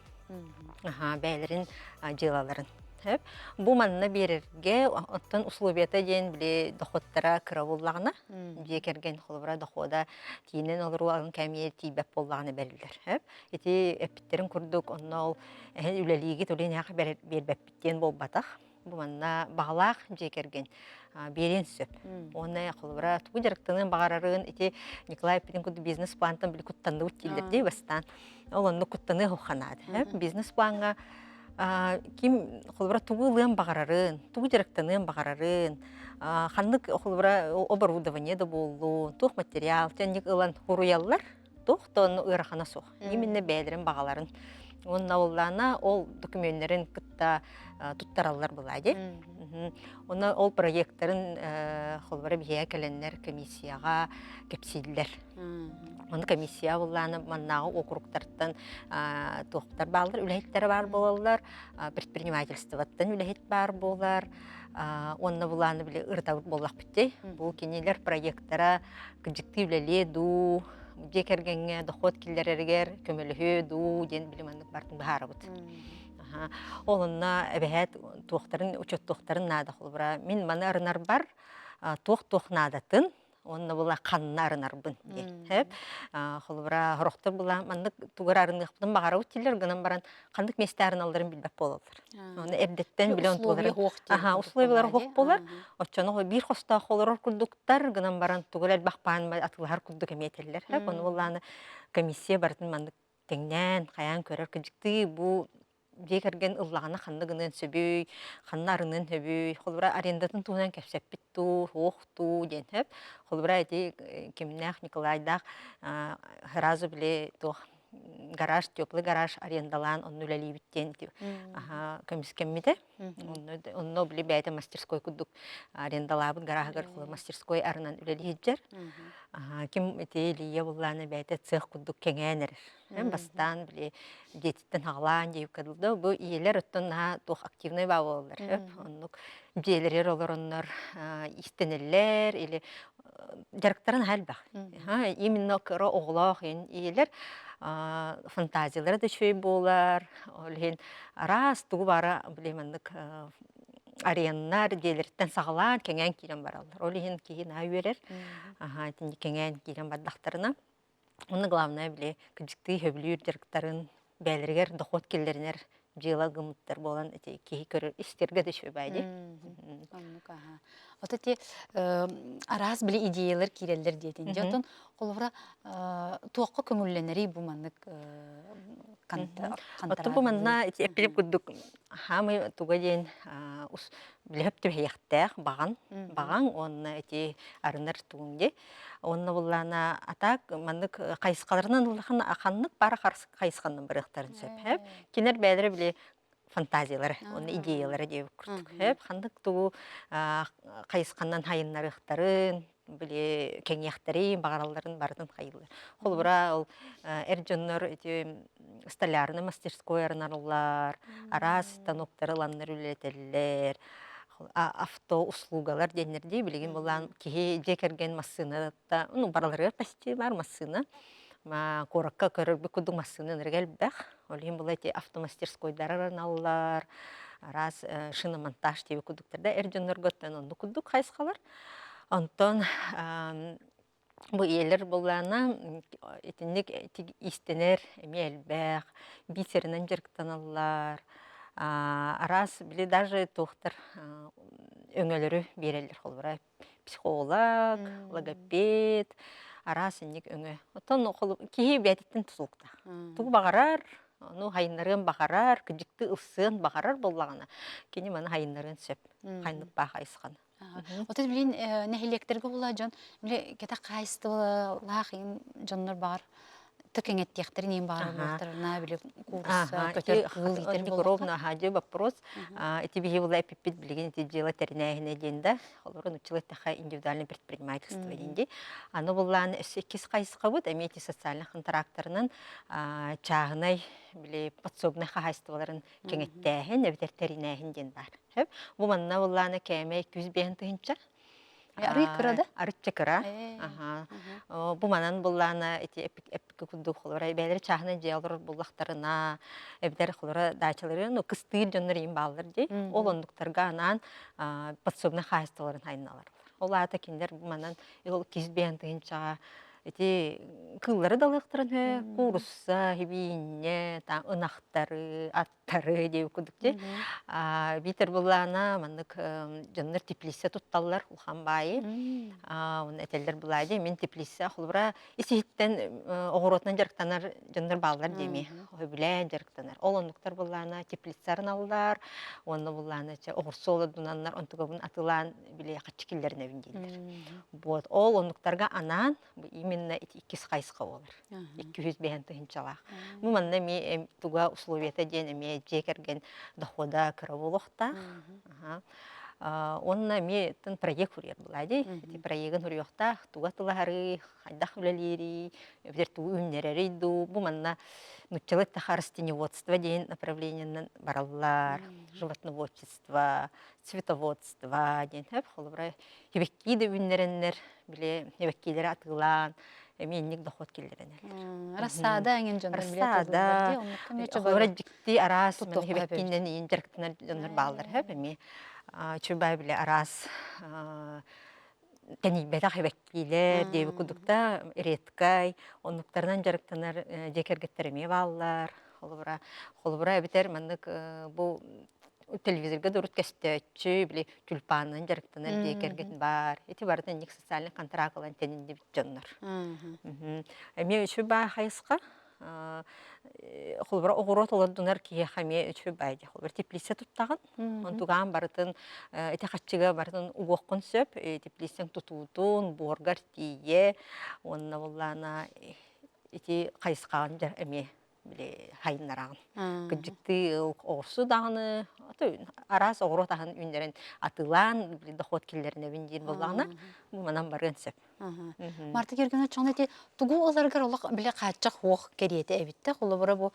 аха бэйэлэрин дьыалаларын Сөп. Бу манна биэрэргэ оттон условията диэн били доходтара кыра буоллаҕына дьиэ кэргэн холобура дохода тиийинэн олоруу алын кэмиэ тиийбэт буоллаҕына бэриллэр. Сөп. Ити эппиттэрин курдук, онно ол эһэн үлэлиигит, ол иһин биэрбэппит диэн буолбатах. Бу манна баҕалаах дьиэ кэргэн биэриэн сөп. Уонна холобура тугу дьарыктаныан баҕарарын ити Николай эппитин курдук бизнес-плантан били куттанныбыт дииллэр дии бастаан. Ол онно куттаныа уханаат. Бизнес-плаҥҥа ким холобура тугу ылыан баҕарарын, тугу дьарыктаныан баҕарарын, ханнык холобура оборудование да буоллун, туох материал тэнник ылан хуруйаллар. Туох да онно ыарахана суох. Именно бэйэлэрин баҕаларын. Уонна оллаана ол документнарын кытта туттараллар была дии. Онно ол проекттарын холбора биһиэхэ кэлэннэр комиссияҕа кэпсииллэр. Ону комиссия буллаана маннааҕы округтартан туохтар бааллар, үлэһиттэр баар буолаллар, предпринимательствоттан үлэһит баар буолар, уонна булааны били ырытабыт буоллахпыт дии. Бу кинилэр проекттара кырдьыктыы үлэлиэ дуу, дьиэ кэргэҥҥэ дохуот киллэрэригэр көмөлөһүө дуу диэн били маннык бартын быһаарабыт. Ол онно эбэһээт туохтарын учуоттуохтарын наада холобура мин маны арынарбар туох-туох наадатын уонна була ханна арынарбын диэн. Сөп. Холобура сорохтор була маннык тугар арыныахпытын баҕарабыт дииллэр гынан баран ханнык миэстэ арыналларын билбэт буолаллар. Оны эрдэттэн билэн туоларын аха условиялар суох буолар. Оччону биир хостоох олорор курдуктар гынан баран тугу элбэх паан атылаһар курдук эмиэ этэллэр. Ону буоллааны комиссия барытын маннык тэҥнээн хайаан көрөр кыдьыктыы бу дьиэ кэргэн ыллаҕына ханна гыныан сөбүй, ханна арыныан сөбүй, холобура арендатын туһунан кэпсэппит дуу, суох дуу диэн сөп. Холобура ити кимнээх Николайдаах сразу били туох гараж, теплый гараж арендалаан онно үлэлиибит диэн көмүскэммитэ. Онно, онно били бэйэтэ мастерской курдук арендалаабыт гарааһыгар мастерской арынан үлэлии сылдьар. Ким ити Илья буллаана бэйэтэ цех курдук кэҥээн эрэр. Бастаан били дьиэтиттэн аҕалаан диэбиккэ дылы бу ийэлэр оттон наһаа туох активнай баа буолаллар. Оннук дьиэлэригэр олороннор иистэнэллэр или дьарыктара наһаа элбэх. Именно кыра оҕолоох ийэлэр фантазиялара да үчүгэй буолар. Ол иһин араас тугу баара били маннык ареннар дьиэлэриттэн саҕалаан кэҥээн киирэн бараллар. Ол иһин киһи наһаа үөрэр. Аха итинник кэҥээн киирэн бардахтарына. Уонна главное били кырдьыктыы сөбүлүүр дьарыктарын бэйэлэригэр дохуот киллэринэр. дьыала гыммыттар буолан ити киһи көрөр истэргэ да үчүгэй дии. Оннук аха. Ото ти араас били идеялар киирэллэр диэтин. Дьэ отон холобура туохха көҥүллэнэрий бу маннык Оттон бу манна ити эппилип курдук хаамый туга диэн билэһэп түбэһиэхтээх баҕан баҕаҥ уонна ити арынар тугуҥ дии Уонна буллаана атаак маннык хайысхаларынан улахан ханнык бары хайысханан барыахтарын сөп. Хэп кинер бэйэлэрэ били фантазиялары, уонна идеялары диэбит курдук. Хэп ханнык тугу хайысханан хайыннарыахтарын, били кэҥиэхтэрин, баҕаралларын барытын хайыыллар. Холобура, ол эр дьоннор ити столярный мастерской арынарыллар, араас станоктары ыланнар үлэлэтэллэр, автоуслугалар диэннэр дии билигин булаан киһи дьиэ кэргэн массыыната ну барыларыгар почти баар массыына куоракка көрөрбүт курдук массыына ынырык элбэх ол иһин була ити автомастерскойдар араналлар араас шиномонтаж диэбит курдуктар да эр дьоннорго оттон оннук курдук хайысхалар онтон Бу ийэлэр буоллаҕына итинник иистэнэр эмиэ элбэх, бисеринэн дьарыктаналлар, араас били даже туохтар өҥөлөрү биэрэллэр холобура психолог, логопед, араас инник өҥө. Оттон киһи бэйэтиттэн тутулуктаах. Тугу баҕарар, ону хайыннарыан баҕарар, кыдьыкты ылсыан баҕарар буоллаҕына, кини маны хайыннарыан сөп, хайнык баа хайысханы. Отут билин нэһилиэктэргэ була дьон били кэтэх хаһаайыстыбалаах дьоннор баҕар тыкыҥэттиэхтэрин иин баҕар буолуохтарына били куурусса көтөр кыыл иитэр буолуохха ровно дьэ вопрос ити биһи була эпиппит билигин ити дьыала тэринээһинэ диэн да олорон учила эттэхэ индивидуальное предпринимательство диэн дии аны буллаан өссө иккис хайысхабыт эмиэ ити социальный контрактарынан чааһынай били подсобнай хаһаайыстыбаларын кэҥэттээһин эбэтэр тэринээһин диэн баар Сөп. Бу манна буоллаана кээмэй 205 тыһыынча. Арый кыра да? Арычча кыра. Аха. Бу манан буллаана ити эппикки курдук холоро бэйэлэри чааһынан дьиэ олорор буллахтарына эбэтэр холоро даачалары ну кыстыыр дьоннор иин бааллар дии. Ол оннуктарга анаан подсобнай хаһаайыстыбаларын хайыналар. Ол аата кинилэр манан ол 205 тыһыынчаҕа ити кыыллары да алыахтарын үһү, куурусса, хибиинньэ, ынахтары, ат тары диэбит курдук дии. Биитэр былаана маннык дьоннор теплица тутталлар улахан баайы. Уонна этэллэр былаа дии мин теплица холобура ис иһиттэн оҕуруотунан дьарыктанар дьоннор бааллар диэми. Сөбүлээн дьарыктанар. Ол оннуктар былаана теплицарын аллар, уонна былаана чэ оҕурсу олордунаннар онтугабын атылаан били хаччы киллэринэбин дииллэр. Вот ол оннуктарга анаан Бу именно ити иккис хайысха буолар. 205 тыһыынчалаах. Бу манна эмиэ туга условията диэн эмиэ дьиэ кэргэн дохода кыра буолуохтаах. Уонна эмиэ тын проект суруйар буолаа дии. Ити проегын суруйуохтаах, туга тылаһарый, хайдах үлэлиирий, эбэтэр тугу үүннэрэрий дуу. Бу манна нуччалыы эттэххэ растениеводство диэн направлениенан бараллар. Животноводчество, цветоводство диэн. Холобура, Сибэкки да үүннэрэннэр, били сибэккилэри атыылаан, эмиэ инник дохуот киллэрэнэллэр. Рассада эҥин дьоннор Рассада, холобура дьикти араас сибэккинэн иин дьарыктанар дьоннор бааллар хөп эмиэ чубай били араас тэнийбэтэх сибэккилэр диэбит курдукта редкай оннуктарынан дьарыктанар дьиэ кэргэттэр эмиэ бааллар холобура холобура эбэтэр маннык бу телевизорга да урут көстөөччү, били тюльпанынан дьарыктанар дьиэ кэргэн баар. Ити барыта инник социальный контракт ылан тэниллибит дьоннор. Эмиэ үчүгэй баа хайысха. Холобура оҕуруот олордунар киһиэхэ эмиэ үчүгэй баа дии. Холобура теплица туттаҕын. Онтугаан барытын ити хаччыга барытын угуоххун сөп. Теплицаҥ тутуутун, буоргар тиийэ уонна буоллаана ити хайысхаҕын эмиэ били хайыннараҕын. Кырдьыктыы оҕурсу даҕаны араас оҕуруот аһын үүннэрэн атыылаан били дохуот киллэринэбин диир буоллаҕына бу манан барыан сөп. Марта Георгиевна чоҥ ити тугу ыларгар олох били хааччах уох кэриэтэ эбиттэ. Холобура бу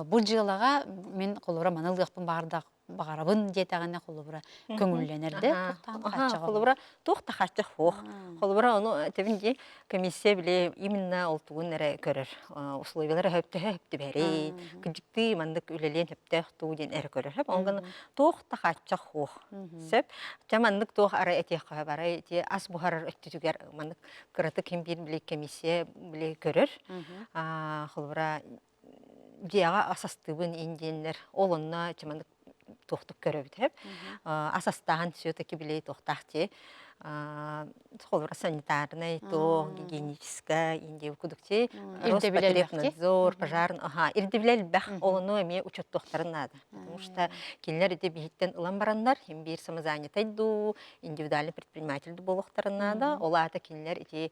бу дьыалаҕа мин холобура маны ылыахпын баҕардах баҕарабын диэтэҕинэ холобура көҥүллэнэр да туохтаан хааччаҕа холобура туох да хааччах суох холобура ону этэбин дии комиссия били именно ол тугун эрэ көрөр условиялара сөптөһө сөптүбэрий кырдьыктыы маннык үлэлиэн сөптөөх дуу диэн эрэ көрөр сөп ол туох да хааччах суох сөп чэ маннык туох арай этиэххэ сөп арай ити ас буһарар өттүтүгэр маннык кыратык ким биир били комиссия били көрөр холобура. Дьиэҕэ ас астыыбын ин диэннэр ол онно чыманык туохтук көрөбүт хэп. Ас астааһын все-таки билей туохтаах дии. Холобура санитарнай туох, гигиеническай индия кудук дии. Роспотребнадзор, пожарный, аха, ирдэбилэ элбэх. Ол ону эмиэ учуоттуохтарын наада. Потому что кинилэр ити биһиттэн ылан бараннар, им биир самозанятай дуу, индивидуальный предприниматель дуу буолуохтарын наада. Ол аата кинилэр ити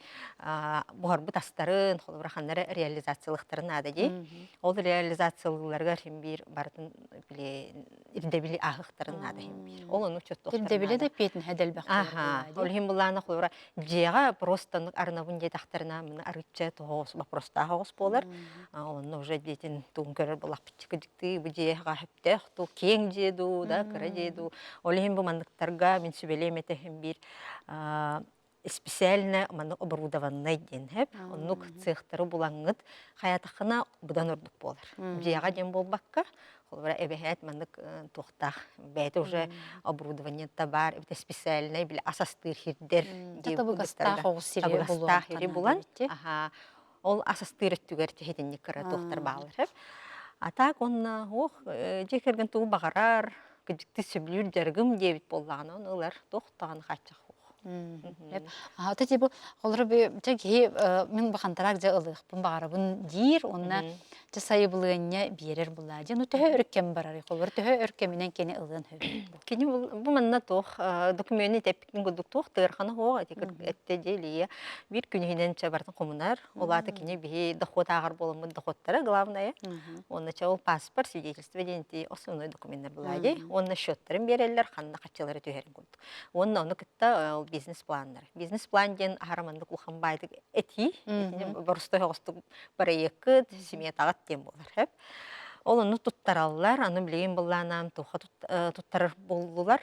буһарбыт астарын, холобура ханнары реализациялыахтарын наада дии. Ол реализациялыыларыгар син биир барытын били ирдэбили ааһыахтарын наада син биир. Ол ону учуоттуохтарын Ирдэбилэ да эппиэтинэһэ да элбэх Аха. Ол иһин былаана холобура дьиэҕэ просто арынабын диэтэхтэринэ маны арыычча тоҕус вопростаах оҕус буолар. Онно уже дьиэтин тугун көрөр буоллахпытчы кыдьыктыы бу дьиэҕэ сөптөөх дуу, киэҥ дьиэ дуу, да кыра дьиэ дуу. Ол иһин бу манныктарга мин сүбэлиэм этэ иһин биир специально маннык оборудованнай диэн хэп оннук цехтары булаҥҥыт хайатаххына быдан ордук буолар дьиэҕэ диэн буолбакка холобура эбэһээт маннык туохтаах бэйэтэ уже оборудованиета баар эбэтэ специальнай били ас астыыр сирдэр табыгастаах оҕус сири табыгастаах сири булан аха ол ас астыыр өттүгэр тиһитинник кыра туохтар бааллар хэп а так онно ох дьиэ кэргэн тугу баҕарар кыдьыкты сөбүлүүр дьарыгым диэбит буоллаҕына ону ылар туох даҕаны хааччах Аата типа холоро би чэ киһи мин бахантараак дьэ ылыахпын баҕарабын диир уонна чэ сайыбылыанньа биэрэр булаа дьэ ну төһө өр кэм барарый холобур төһө өр кэминэн кини ылыан сөбүй Кини бу манна туох докумуону тэппитин курдук туох тыархана суох эти этте дьиэлийэ биир күнүһүнэн чэ барытын хомунар ол аата кини биһи дохуот ааҕар буоламмыт доходтара главное уонна чэ ол паспорт свидетельство диэн ити основной докуменнар булаа дии уонна счеттарын биэрэллэр ханна хаччылары түһэрин курдук Уонна ону кытта ол бизнес-планнар. Бизнес-план диэн аһара маннык улахан баайдык этии, итини боростой оҕустук бырайыаккыт, сметаҕыт диэн буолар. Хөп. Ол ону туттараллар, аны билигин быллаанаам туха туттарар буоллулар.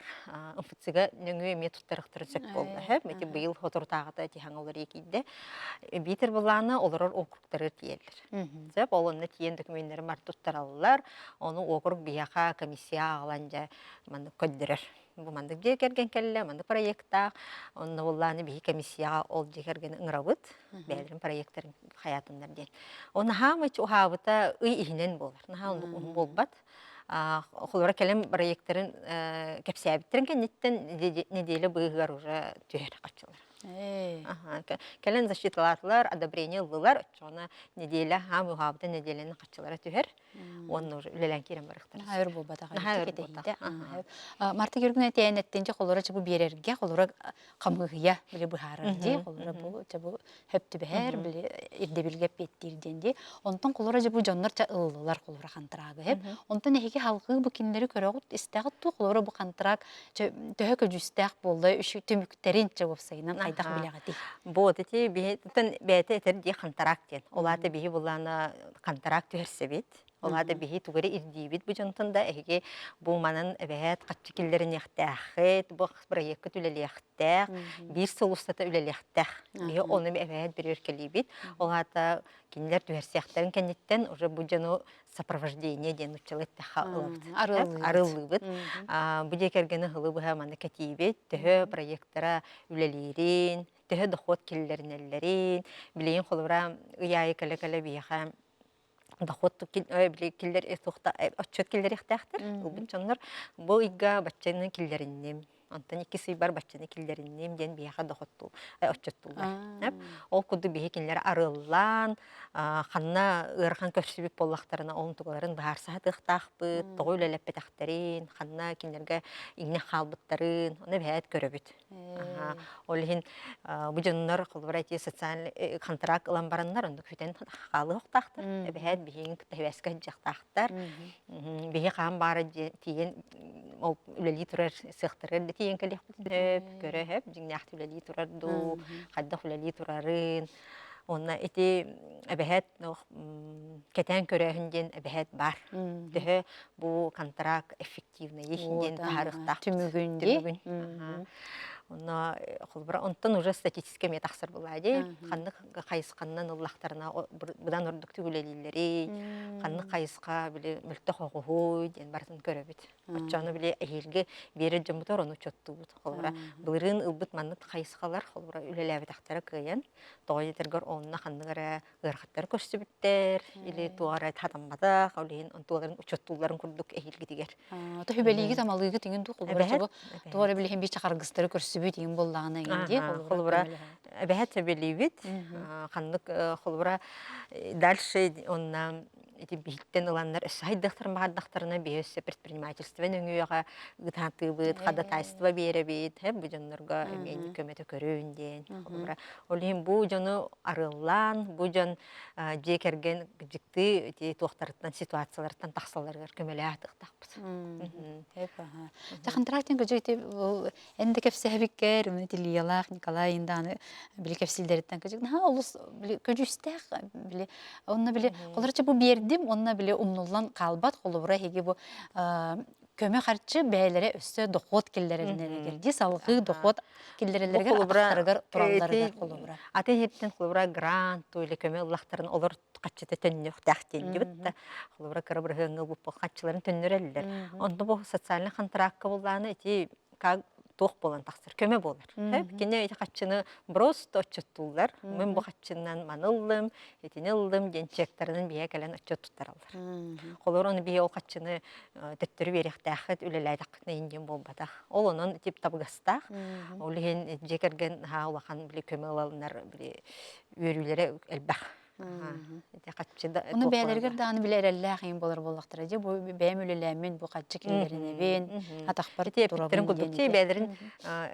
МФЦ-га нөҥүө эмиэ туттарыахтарын сөп буолла. Хөп. Ити быйыл соторутааҕыта тиһаҥ олор киирдэ. Биитэр былаана олорор округтарыгар тиийэллэр. Сөп. Ол онно тиийэн документары бар туттараллар. Ону округ биһиэхэ комиссия аҕалан дьэ маннык көрдөрөр. Бу маннык дьиэ кэргэн кэллэ, маннык проектаах. Онно буоллааны биһи комиссияҕа ол дьиэ кэргэни ыҥырабыт. Бэйэлэрин проектарын хайаатыннар диэн. Ол наһаа уһаабыта ый иһинэн буолар. Наһаа оннук уһун буолбат. Холобура кэлэн проектарын кэпсээбиттэрин кэнниттэн неделя быыһыгар уже түһэр хаччылар. Кэлэн защиталаатылар, одобрение ыллылар. Оччоҕуна неделя хаам уһаабыта неделяны хаччылара түһэр. Уонна уже үлэлээн киирэн барыахтара. Наһаа өр буолбатах Наһаа өр буолбатах. Марта Георгиевна этээн эттинче холоро чебу биэрэргэ холоро хамыыһыйа били быһаарар дии холоро бу чебу хөп түбэһэр били ирдэбилгэ эппиэттиир диэн дии. Онтон холоро дьэ бу дьоннор ча ыллылар холоро хантараагы хэп. Онтон эһиги халгыы бу кинилэри көрөҕүт истэҕит туу холоро бу хантараак төһө көдьүүстээх буолла үш түмүктэрин чэ уопсайынан хайдах билэҕитий? Вот ити биһи бэйэтэ этэр дии хантараак диэн. Ол аата биһи буллаана хантараак түһэрсэбит. Ол аата биһи тугу эрэ ирдиибит бу дьонтон да эһиги бу манан эбэһээт хаччы киллэриниэхтээххит, бу бырайыаккыт үлэлиэхтээх, биир сыл устата үлэлиэхтээх. Биһи ону эбэһээт бөрүөркэлиибит. Ол аата кинилэр түһэрсиэхтэрин кэнниттэн уже бу дьону сопровождение диэн нууччалыы эттэххэ ылабыт. Арыаллыыбыт. Бу дьиэ кэргэни ыһылы быһа манна кэтиибит, төһө проектара үлэлиирин, төһө дохуот киллэринэллэрин, билигин холобура ый аайы кэлэ-кэлэ биһиэхэ дохуот киллэр отчет киллэриэхтээхтэр ылбыт дьоннор бу ыйга баччаны киллэринним онтон иккис ыйбар баччаны киллэринним диэн биһиэхэ дохоттуу отчеттууллар ол курдук биһи кинилэр арыаллаан ханна ыарахан көрсүбүт буоллахтарына ол тугаларын быһаарса сатыахтаахпыт тоҕо үлэлэппэтэхтэрин ханна кинилэргэ иҥнэ хаалбыттарын ону эбээт көрөбүт Ол иһин бу дьоннор холобура ити социальный контракт ылан бараннар оннук бүтэн хаалыахтаахтар. Эбэһээт биһигин кытта сибээскэ сылдьыахтаахтар. Биһи хаан баара тиийэн ол үлэлии турар сыахтарыгар да тиийэн кэлиэхпитин сөп, көрө сөп, дьиҥнээхтик үлэлии турар дуу, хайдах үлэлии турарын. Уонна ити эбэһээт кэтээн көрөөһүн диэн эбэһээт баар. Төһө бу контракт эффективный диэн таһаарыахтаах түмүгүн түмүгүн. Онно холобура онтон уже статистика эмиэ тахсар буолаа дии. Ханнык хайысханнан ыллахтарына быдан ордук үлэлииллэрий, ханнык хайысха били мөлтөх оҕуһуй диэн барытын көрөбүт. Оччону били эһиилги биэрэр дьоммутугар ону учуоттуубут. Холобура былырыын ылбыт маннык хайысхалар холобура үлэлээбэтэхтэрэ кыайан, тоҕо диэтэргэр онно ханнык эрэ ыарахаттары көрсүбүттэр или туох эрэ хатамматах, ол иһин онтуоларын учуоттуулларын курдук эһиилгитигэр. То хүбэлиигит амалыыгыт иҥин дуу холобура туох эрэ билиһин биир чахаргыстары көрсүбүт иҥин буоллаҕына иҥин дии холобура эбэһэт сөбүлүүбүт ханнык холобура дальше онна ити биһиттэн ыланнар өссө хайдахтарын баҕардахтарына биһи өссө предпринимательство нөҥүөҕэ ыытаатыыбыт ходатайство биэрэбит бу дьоннорго эмиэ көмөтө көрүн диэн холобура ол иһин бу дьону арыаллаан бу дьон дьиэ кэргэн дьикти ити туохтарыттан ситуацияларыттан тахсалларыгар көмөлөөх тахпыт. Дьэ контрактинг көдьө ити эн да кэпсээбиккэр мин Ильялаах Николай индааны били кэпсииллэриттэн көдьүк наһаа олус били көдьүүстээх били онно били холорча бу биэрдим онно били умнуллан хаалбат холобура эһиги бу көмө харчы бэйэлэрэ өссө дохуот киллэрэллэригэр дии салгыы дохуот киллэрэллэригэр атахтарыгар туралларыгар холобура атын иһиттэн холобура грант или көмө ыллахтарын олор хаччыта төннүөхтээх диэн да холобура кыра бырыһыаҥҥа ылбыппыт хаччыларын төннөрөллөр онно бу социальный контракка буллааны ити как туох буолан тахсар көмө буолар кини ити хаччыны просто отчуттууллар мин бу хаччыннан маны ыллым итини ыллым диэн чектарынан биһэ кэлэн отчет туттараллар холобур ону биһи ол хаччыны төттөрү биэриэхтээххит үлэлээтэххитинэ иһин диэн буолбатах ол онон тип табыгастаах ол иһин дьиэ кэргэн наһаа улахан били көмө ылаллар били үөрүүлэрэ элбэх Ону бэйэлэригэр даҕаны били эрэллээх иҥин буолар буоллахтара дьэ бу бэйэм үлэлээммин бу хаччы киллэринэбин атахпар турабын курдук диэн бэйэлэрин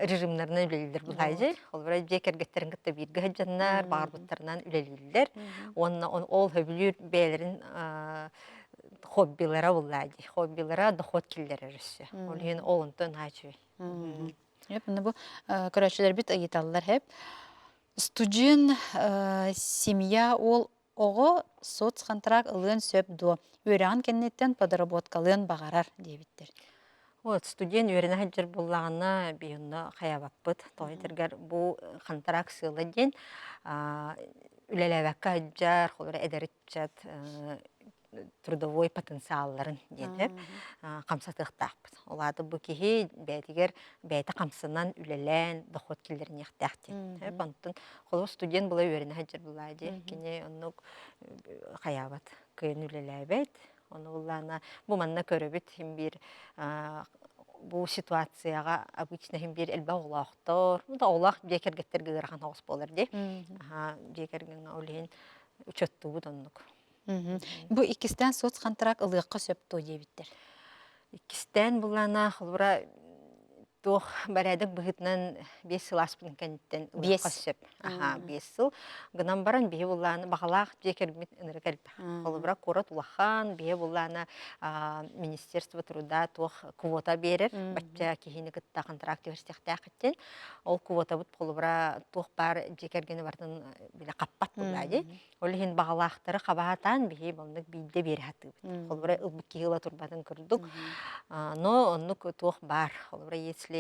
режимнарынан үлэлииллэр булаайдьы холобура дьиэ кэргэттэрин кытта бииргэ сылдьаннар баҕарбыттарынан үлэлииллэр уонна ол сөбүлүүр бэйэлэрин хоббилара буллаайдьы хоббилара дохуот киллэрэр өссө ол иһин ол онтон наһаа үчүгэй Бу көрөөччүлэрбит ыйыталлар хэп Студент семья уол оҕо соцхонтракт ылыан сөп дуо? Үөрэҕин кэнниттэн подработкалыан баҕарар диэбиттэр. Вот студент үөрэнэ сылдьар буоллаҕына биһиэннэ хайаабаппыт. Тоҕо этэргэр бу хантараак сыала диэн үлэлээбэккэ сылдьар, холобура эдэр ыччат трудовой потенциалларын диэн хамсатыахтаахпыт. Ол аата бу киһи бэйэтигэр бэйэтэ хамсанан үлэлээн дохуот киллэриниэхтээх диэн. Онтон холобур студент була үөрэнэ сылдьар булаа дии. Кини оннук хайаабат, кыайан үлэлээбэт. Ону буллаана бу манна көрөбүт хим биир бу ситуацияҕа обычно хим биир элбэх оҕолоохтор, да оҕолоох дьиэ кэргэттэргэ ыарахан соҕус буолар дии. Дьиэ кэргэҥҥэ ол иһин учуоттуубут оннук. Бу иккистээн соцхонтракт ылыахха сөп дуо диэбиттэр. Иккистээн буллаана холобура туох бэрээдэк быһыытынан 5 сыл ааспытын кэнниттэн ылыахха сөп. Аха, 5 сыл. Гынан баран биһи буллаана баҕалаах дьиэ кэргэммит ынырык элбэх. Холобура куорат улахан, биһи буллаана Министерство труда туох квота биэрэр, бачча киһини кытта контракт түһэрсиэхтээххиттэн. Ол квотабыт холобура туох баар дьиэ кэргэни барытын билэ хаппат буллаа дии. Ол иһин баҕалаахтары хабаатаан биһи маннык биирдэ биэрэ сатыыбыт. Холобура ылбыт киһи ыла турбатын курдук. Но оннук туох баар. Холобура если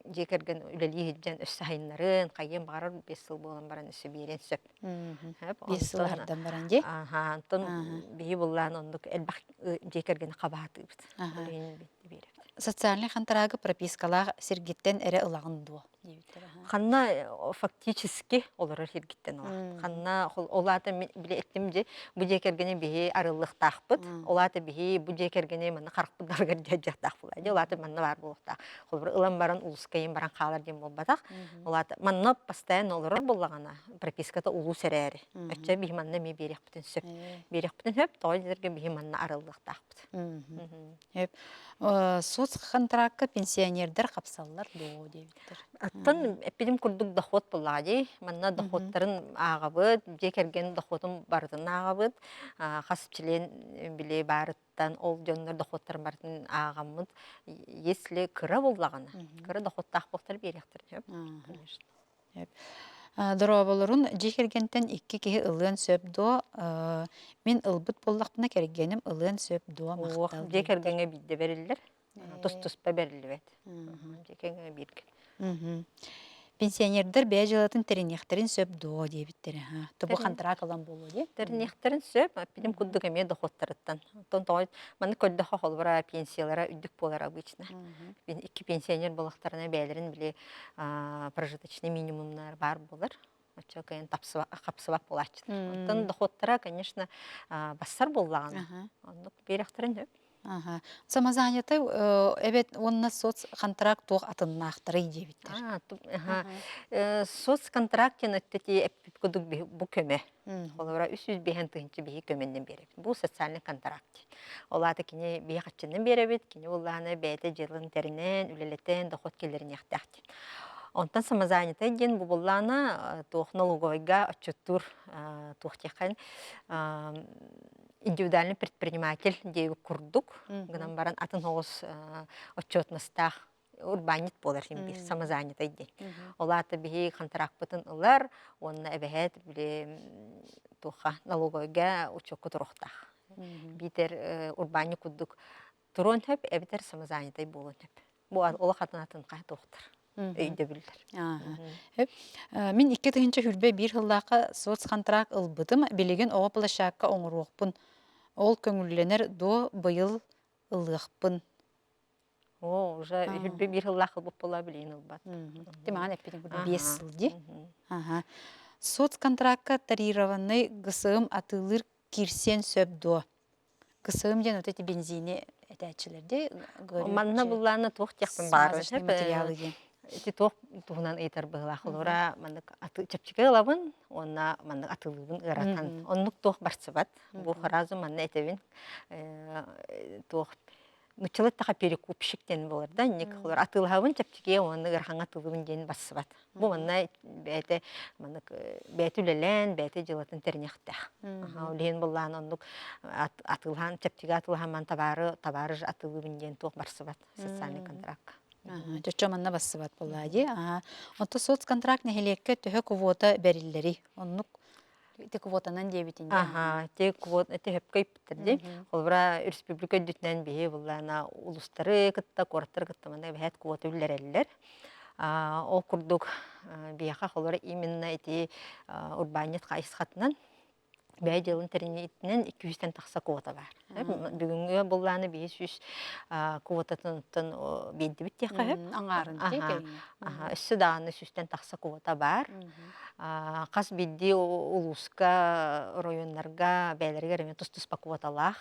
дьиэ кэргэн үлэлии сылдьан өссө сайыннарын, хайыан баҕарар 5 сыл буолан баран өссө биэриэн сөп. 5 сыл аһардан баран дии. Аха, онтон биһи буллаан оннук элбэх дьиэ кэргэни хабаатыыбыт. Ол иһин биэрэбит. Социальнай хантараагы пропискалаах сиргиттэн эрэ ылаҕын дуо? диэбиттэр. Ханна фактически олорор сиргиттэн ылаҕын. Ханна ол аата били эттим дьи бу дьиэ кэргэни биһи арыллыахтаахпыт. Ол аата биһи бу дьиэ кэргэни манна харахпыт далыгар дьиэхтаах буолаа. Дьэ ол аата манна баар буолуохтаах. Холобур ылан баран улуускайын баран хаалар диэн буолбатах. Ол аата манна постоянно олорор буоллаҕына прописката улуус эрээри. Өччө биһи манна эмиэ биэриэхпитин сөп. Биэриэхпитин сөп, тоҕо диэтэргэ биһи манна арыллыахтаахпыт. Сөп. Соцхонтракка пенсионердар хапсаллар дуо диэбиттэр. Оттон эппитим курдук дохуот буоллаҕа дии. Манна дохуоттарын ааҕабыт, дьиэ кэргэн дохуотун барытын ааҕабыт. Хас член били баарыттан ол дьоннор дохуоттарын барытын ааҕаммыт. Если кыра буоллаҕына, кыра дохуоттаах буолтар биэриэхтэрин сөп, конечно. Дорооболорун дьиэ кэргэнтэн икки киһи ылыан сөп дуо? Мин ылбыт буоллахпына кэргэним ылыан сөп дуо? Махтал. Дьиэ кэргэҥҥэ биирдэ бэриллэр, тус-туспа бэриллибэт. Дьиэ кэргэҥҥэ бииргэ. Пенсионердар бэйэ дьыалатын тэриниэхтэрин сөп дуо диэбиттэрэ. Тобу хантараак ылан буолуо дии. Тэриниэхтэрин сөп, эппитим курдук эмиэ дохуоттарыттан. Оттон тоҕо маннык көрдөххө холобура пенсиялара үрдүк буолар обычно. Икки пенсионер буоллахтарына бэйэлэрин били прожиточный минимумнар баар буолар. Оччо кыайан хапсыбат буолааччылар. Оттон дохуоттара, конечно, бассар буоллаҕына. Оннук биэрэхтэрин сөп. Аха. Самозанятай эбэт уонна соцконтракт туох атыннаахтарый диэбиттэр. Аха. Соцконтракт диэн өттөти эппит курдук бу көмө. Холобура 305 тыһыынча биһи көмөннөн биэрэбит. Бу социальный контракт. Ол аата кини биһи хаччыннан биэрэбит, кини буллаана бэйэтэ дьыалын тэринэн, үлэлэтэн, доход киллэриниэхтээх диэн. Онтон самозанятай диэн бу буллаана туох налоговойга отчуттуур туох диэххин индивидуальный предприниматель диэбит курдук гынан баран атын оҕус отчетностаах урбаанньыт буолар син биир самозанятай диэн. Ол аата биһи контракпытын ылар уонна эбэһээт били туохха налоговойга учуокка туруохтаах. Биитэр урбаанньыт курдук туруон сөп эбэтэр самозанятай буолуон сөп. Бу олох атын атын туохтар өйдөбүллэр. Мин 2021 сыллаахха соцхонтракт ылбытым. Билигин оҕо площадка оҥоруохпун. Ол көҥүллэнэр дуо быйыл ылыахпын. О, уже 21 сыллаах ылбыт буолла билигин ылбат. Ти маҕан эппитин курдук 5 сыл дии. Аха. Соцконтракка тарированный ГСМ атыылыыр киирсиэн сөп дуо? ГСМ диэн вот эти бензини этээччилэр дии. Манна буллаана туох диэхпин баарый Смазочный материалы диэн. Ити туох туһунан ыйытар быһыылаах олора маннык чэпчэки ылабын уонна маннык атыылыыбын ыаратан. Оннук туох барсыбат. Бу сразу манна этэбин. Туох нуччалыы таха перекупщик диэн буолар да инник олор атыылаһабын чэпчэкиэ уонна ыарахаҥҥа атыылыыбын диэн барсыбат. Бу манна бэйэтэ маннык бэйэтэ үлэлээн, бэйэтэ дьыалатын тэриниэхтээх. Ол иһин былаан оннук атыылаһан, чэпчэки атыылаһан ман табаары, табаары атыылыыбын диэн туох барсыбат социальный контракт. Чоччо манна бассыбат буоллаа дии. Онто соцконтракт нэһилиэккэ төһө квота бэриллэрий? Оннук ити квотанан диэбитин дии. Аха, те квот те хөпкө ыйпыттар дии. Холобура, республика үрдүтүнэн биһи буллаана улустары кытта, куораттары кытта манна эбэһээт квота үллэрэллэр. Ол курдук биһиэхэ холобура именно ити урбаанньыт хайысхатынан бэйэ дьыалын тэриниитинэн 200-тэн тахса квота баар. Бүгүҥҥү былааны 500 квотатыттан биэрдибит диэххэ сөп. Аҥаарын Өссө даҕаны сүүстэн тахса квота баар. Хас биирдии улууска, оройуоннарга бэйэлэригэр эмиэ тус-туспа квоталаах.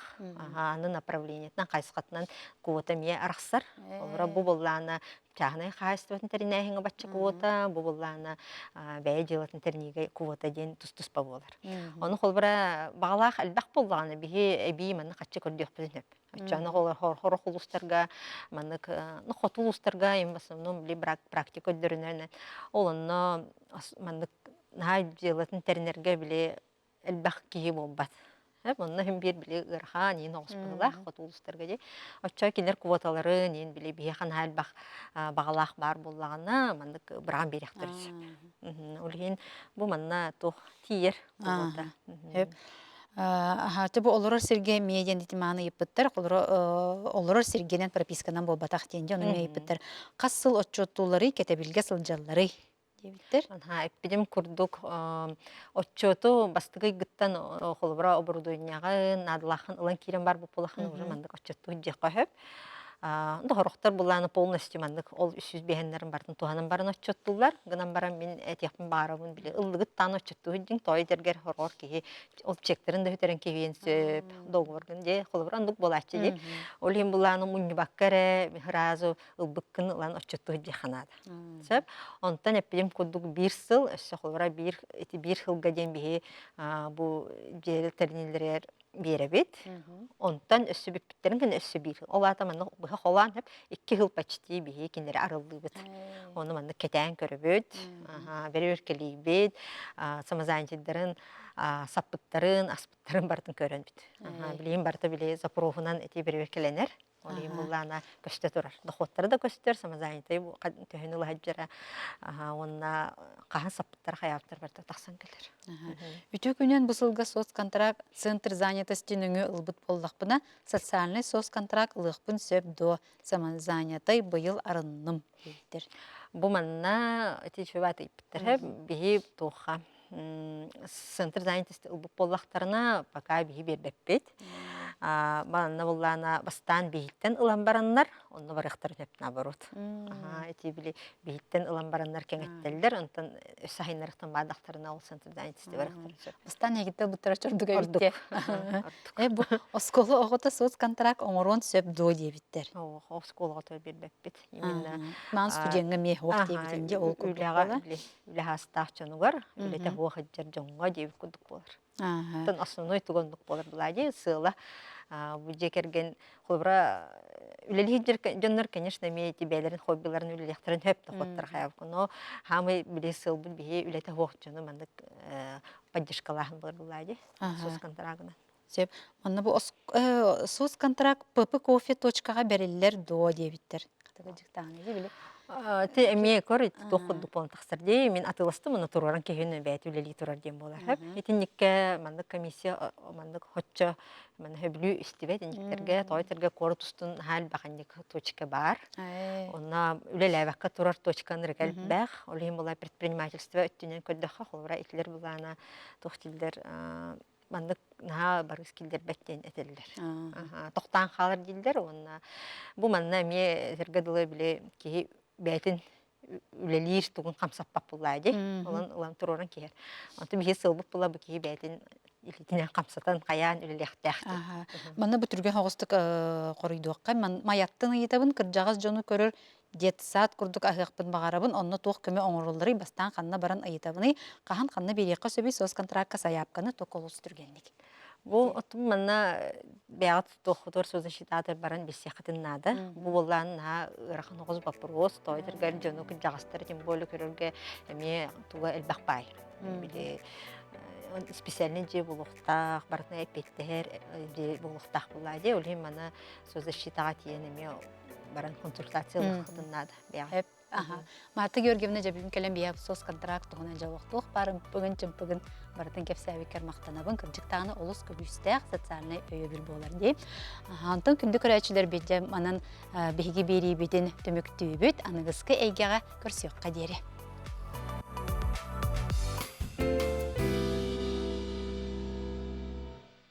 Аны направлениетынан, хайысхатынан квота эмиэ арахсар. Олоро бу былаана чааһынай хаһаайыстыбатын тэринээһиҥҥэ бачча квота, бу былаана бэйэ дьыалатын тэриниигэ квота диэн тус-туспа буолар. Ону холобура баҕалаах элбэх буоллаҕына биһи эбии манна хаччы көрдүөхпүтүн сөп. Оччоно хорох улуустарга маннык ну хоту улуустарга им в основном били практика көрдөрүнэн ол онно маннык наһаа дьыалатын тэринэргэ били элбэх киһи буолбат. Онно иһин биир били ыарахан иин оҕуспатылаах хоту улуустарга дии. Оччо кинилэр квоталарын иин били биһиэхэ наһаа элбэх баҕалаах баар буоллаҕына маннык быраан биэриэхтэрин сөп. Ол иһин бу манна туох тиийэр квота. Сөп. Аһааччы бу олорор сиргэ эмиэ диэн ити мааны ыйыппыттар. Олорор сиргэнэн прописканан буолбатах диэн дьон эмиэ ыйыппыттар. Хас сыл отчуоттуулларый, кэтэбилгэ сылдьалларый? диэбиттэр. Эппитим курдук, отчуоту бастакы ыйгыттан холобура оборудованиеҕын, наадалааххын ылан киирэн барбыт буолаххына уже маннык отчуоттуу дьиэххэ сөп. Дохорохтор булааны полностью маннык ол үс биһэннэрин барытын туһанан баран отчуоттууллар. Гынан баран мин этиэхпин баарабын били ыллыгыт таан отчуоттуу дьиҥ той дэргэр хороор киһи ол чектарын да бүтэрэн киһиэн сөп договоргын дии холобура оннук буолааччы дии. Ол иһин булааны мунньубакка эрэ сразу ылбыккын ылан отчуоттуу диэххэ наада. Сөп. Онтон эппитим курдук биир сыл, өссө холобура биир ити биир сылга диэн биһи бу дьиэ тэриниллэригэр биэрэбит. Онтон өссө бүппүттэрин кэннэ өссө биир. Ол аата манна быһа холоон икки сыл почти биһи кинилэри арыллыыбыт. Ону маннык кэтээн көрөбүт, бөрүөркэлиибит, самозанятыйдарын саппыттарын, аспыттарын барытын көрөнбүт. Билигин барыта били запроһунан ити бөрүөркэлэнэр. Ол иһин буллаана көстө турар. Дохуоттара да көстөр, самозанятай төһөнү ылаһыдьара уонна хаһан саппыттар хайаабыттар барыта тахсан кэлэр. Үтүө күнүн бу сылга соцконтракт Центр занятости нөҥүө ылбыт буоллахпына, социальнай соцконтракт ылыахпын сөп дуо? Самозанятай быйыл арынным диэбиттэр. Бу манна ити үчүгэй ыйыппыттар. Биһи туохха центр занятости ылбыт буоллахтарына, пока биһи биэрбэппит. Манна буллаана бастаан биһиттэн ылан бараннар, онно барыахтарын сөп наоборот. Ити били биһиттэн ылан бараннар кэҥэттэллэр, онтон өссө хайнарыктан баадахтарына ол центр занятости барыахтарын сөп. Бастаан эһигиттэн ылбыттара чордук эбит Э, бу оскуола оҕото соцконтракт оҥоруон сөп дуо диэбиттэр. Оскуола оҕото биэрбэппит. Именно Маан студеҥҥа эмиэ суох диэбитин дьэ ол курдук үлэҕэ үлэ хаастаах дьонугар, үлэтэ суох сылдьар дьоҥҥо диэбит курдук буолар. Оттон основной туга оннук буолар былаа сыала бу дьиэ кэргэн холобура үлэлиир дьоннор, конечно, эмиэ ити бэйэлэрин хоббиларын үлэлиэхтэрин сөп доходтар хайабык. Но хаамай били сыалбыт биһи үлэтэ суох дьону маннык поддержкалааһын буолар былаа дии соцконтрагынан. Сөп. Манна бу соцконтракт ПП кофе точкаҕа бэриллэр дуо диэбиттэр. Хатыга дьыктааны били. Ти эмиэ көр туох курдук буолан тахсар дии. Мин атыыластым, уну туруоран киһини бэйэтэ үлэлии турар диэн буолар. Итинникке маннык комиссия маннык хоччо манна хөбүлүү истибэт инниктерге тоойтерге куорат устун наһаа элбэх инник точка баар. Онно үлэлээбэккэ турар точканы элбэх. Ол иһин була предпринимательство өттүнэн көрдөххө, холобура итилер булаана туох дииллэр маннык наһаа барыс киллэрбэт диэн этэллэр. Тохтоон хаалар дииллэр уонна бу манна эмиэ этэргэ дылы били киһи бэйэтин үлэлиир тугун хамсаппат буллаа дии. Онон ылан туруоран киһэр. Онтон биһи сылбыт була бу киһи бэйэтин илиитинэн хамсатан хайаан үлэлиэхтээх диэн. Манна бу түргэн соҕустук хоруйдуохха Майаттан ыйытабын кырдьаҕас дьону көрөр детсад курдук аһыахпын баҕарабын, онно туох көмө оҥорулларый, бастаан ханна баран ыйытабыный, хаһан ханна биэриэххэ сөбүй соцконтракка сайаапканы туох олус түргэнник. Бу оттон манна бэйэҕит туоххутугар соцзащитатор баран билсиэххитин наада. Бу буоллаан наһаа ыарахан оҕус боппуруос, тоойторгар дьону кырдьаҕастары тем более көрөргө эмиэ туга элбэх баай. Били специальный дьиэ буолуохтаах, барытына эппиэттэһэр дьиэ буолуохтаах буоллаа дии. Ол иһин маны соцзащитаҕа тиийэн эмиэ баран консультация ылыаххытын наада бэйэҕит. Аха. Марта Георгиевна дьэбүн кэлэн биһиэхэ соцконтракт туһунан дьолохтуох баар ымпыгын-чымпыгын барытын кэпсээбиккэр махтанабын. Кырдьыктаҕына олус көдьүүстээх социальнай өйөбүл буолар дии. Онтон күндү көрөөччүлэрбит дьэ манан биһиги биэриибитин түмүктүүбүт. Аныгыскы эйгэҕэ көрсүөххэ диэри.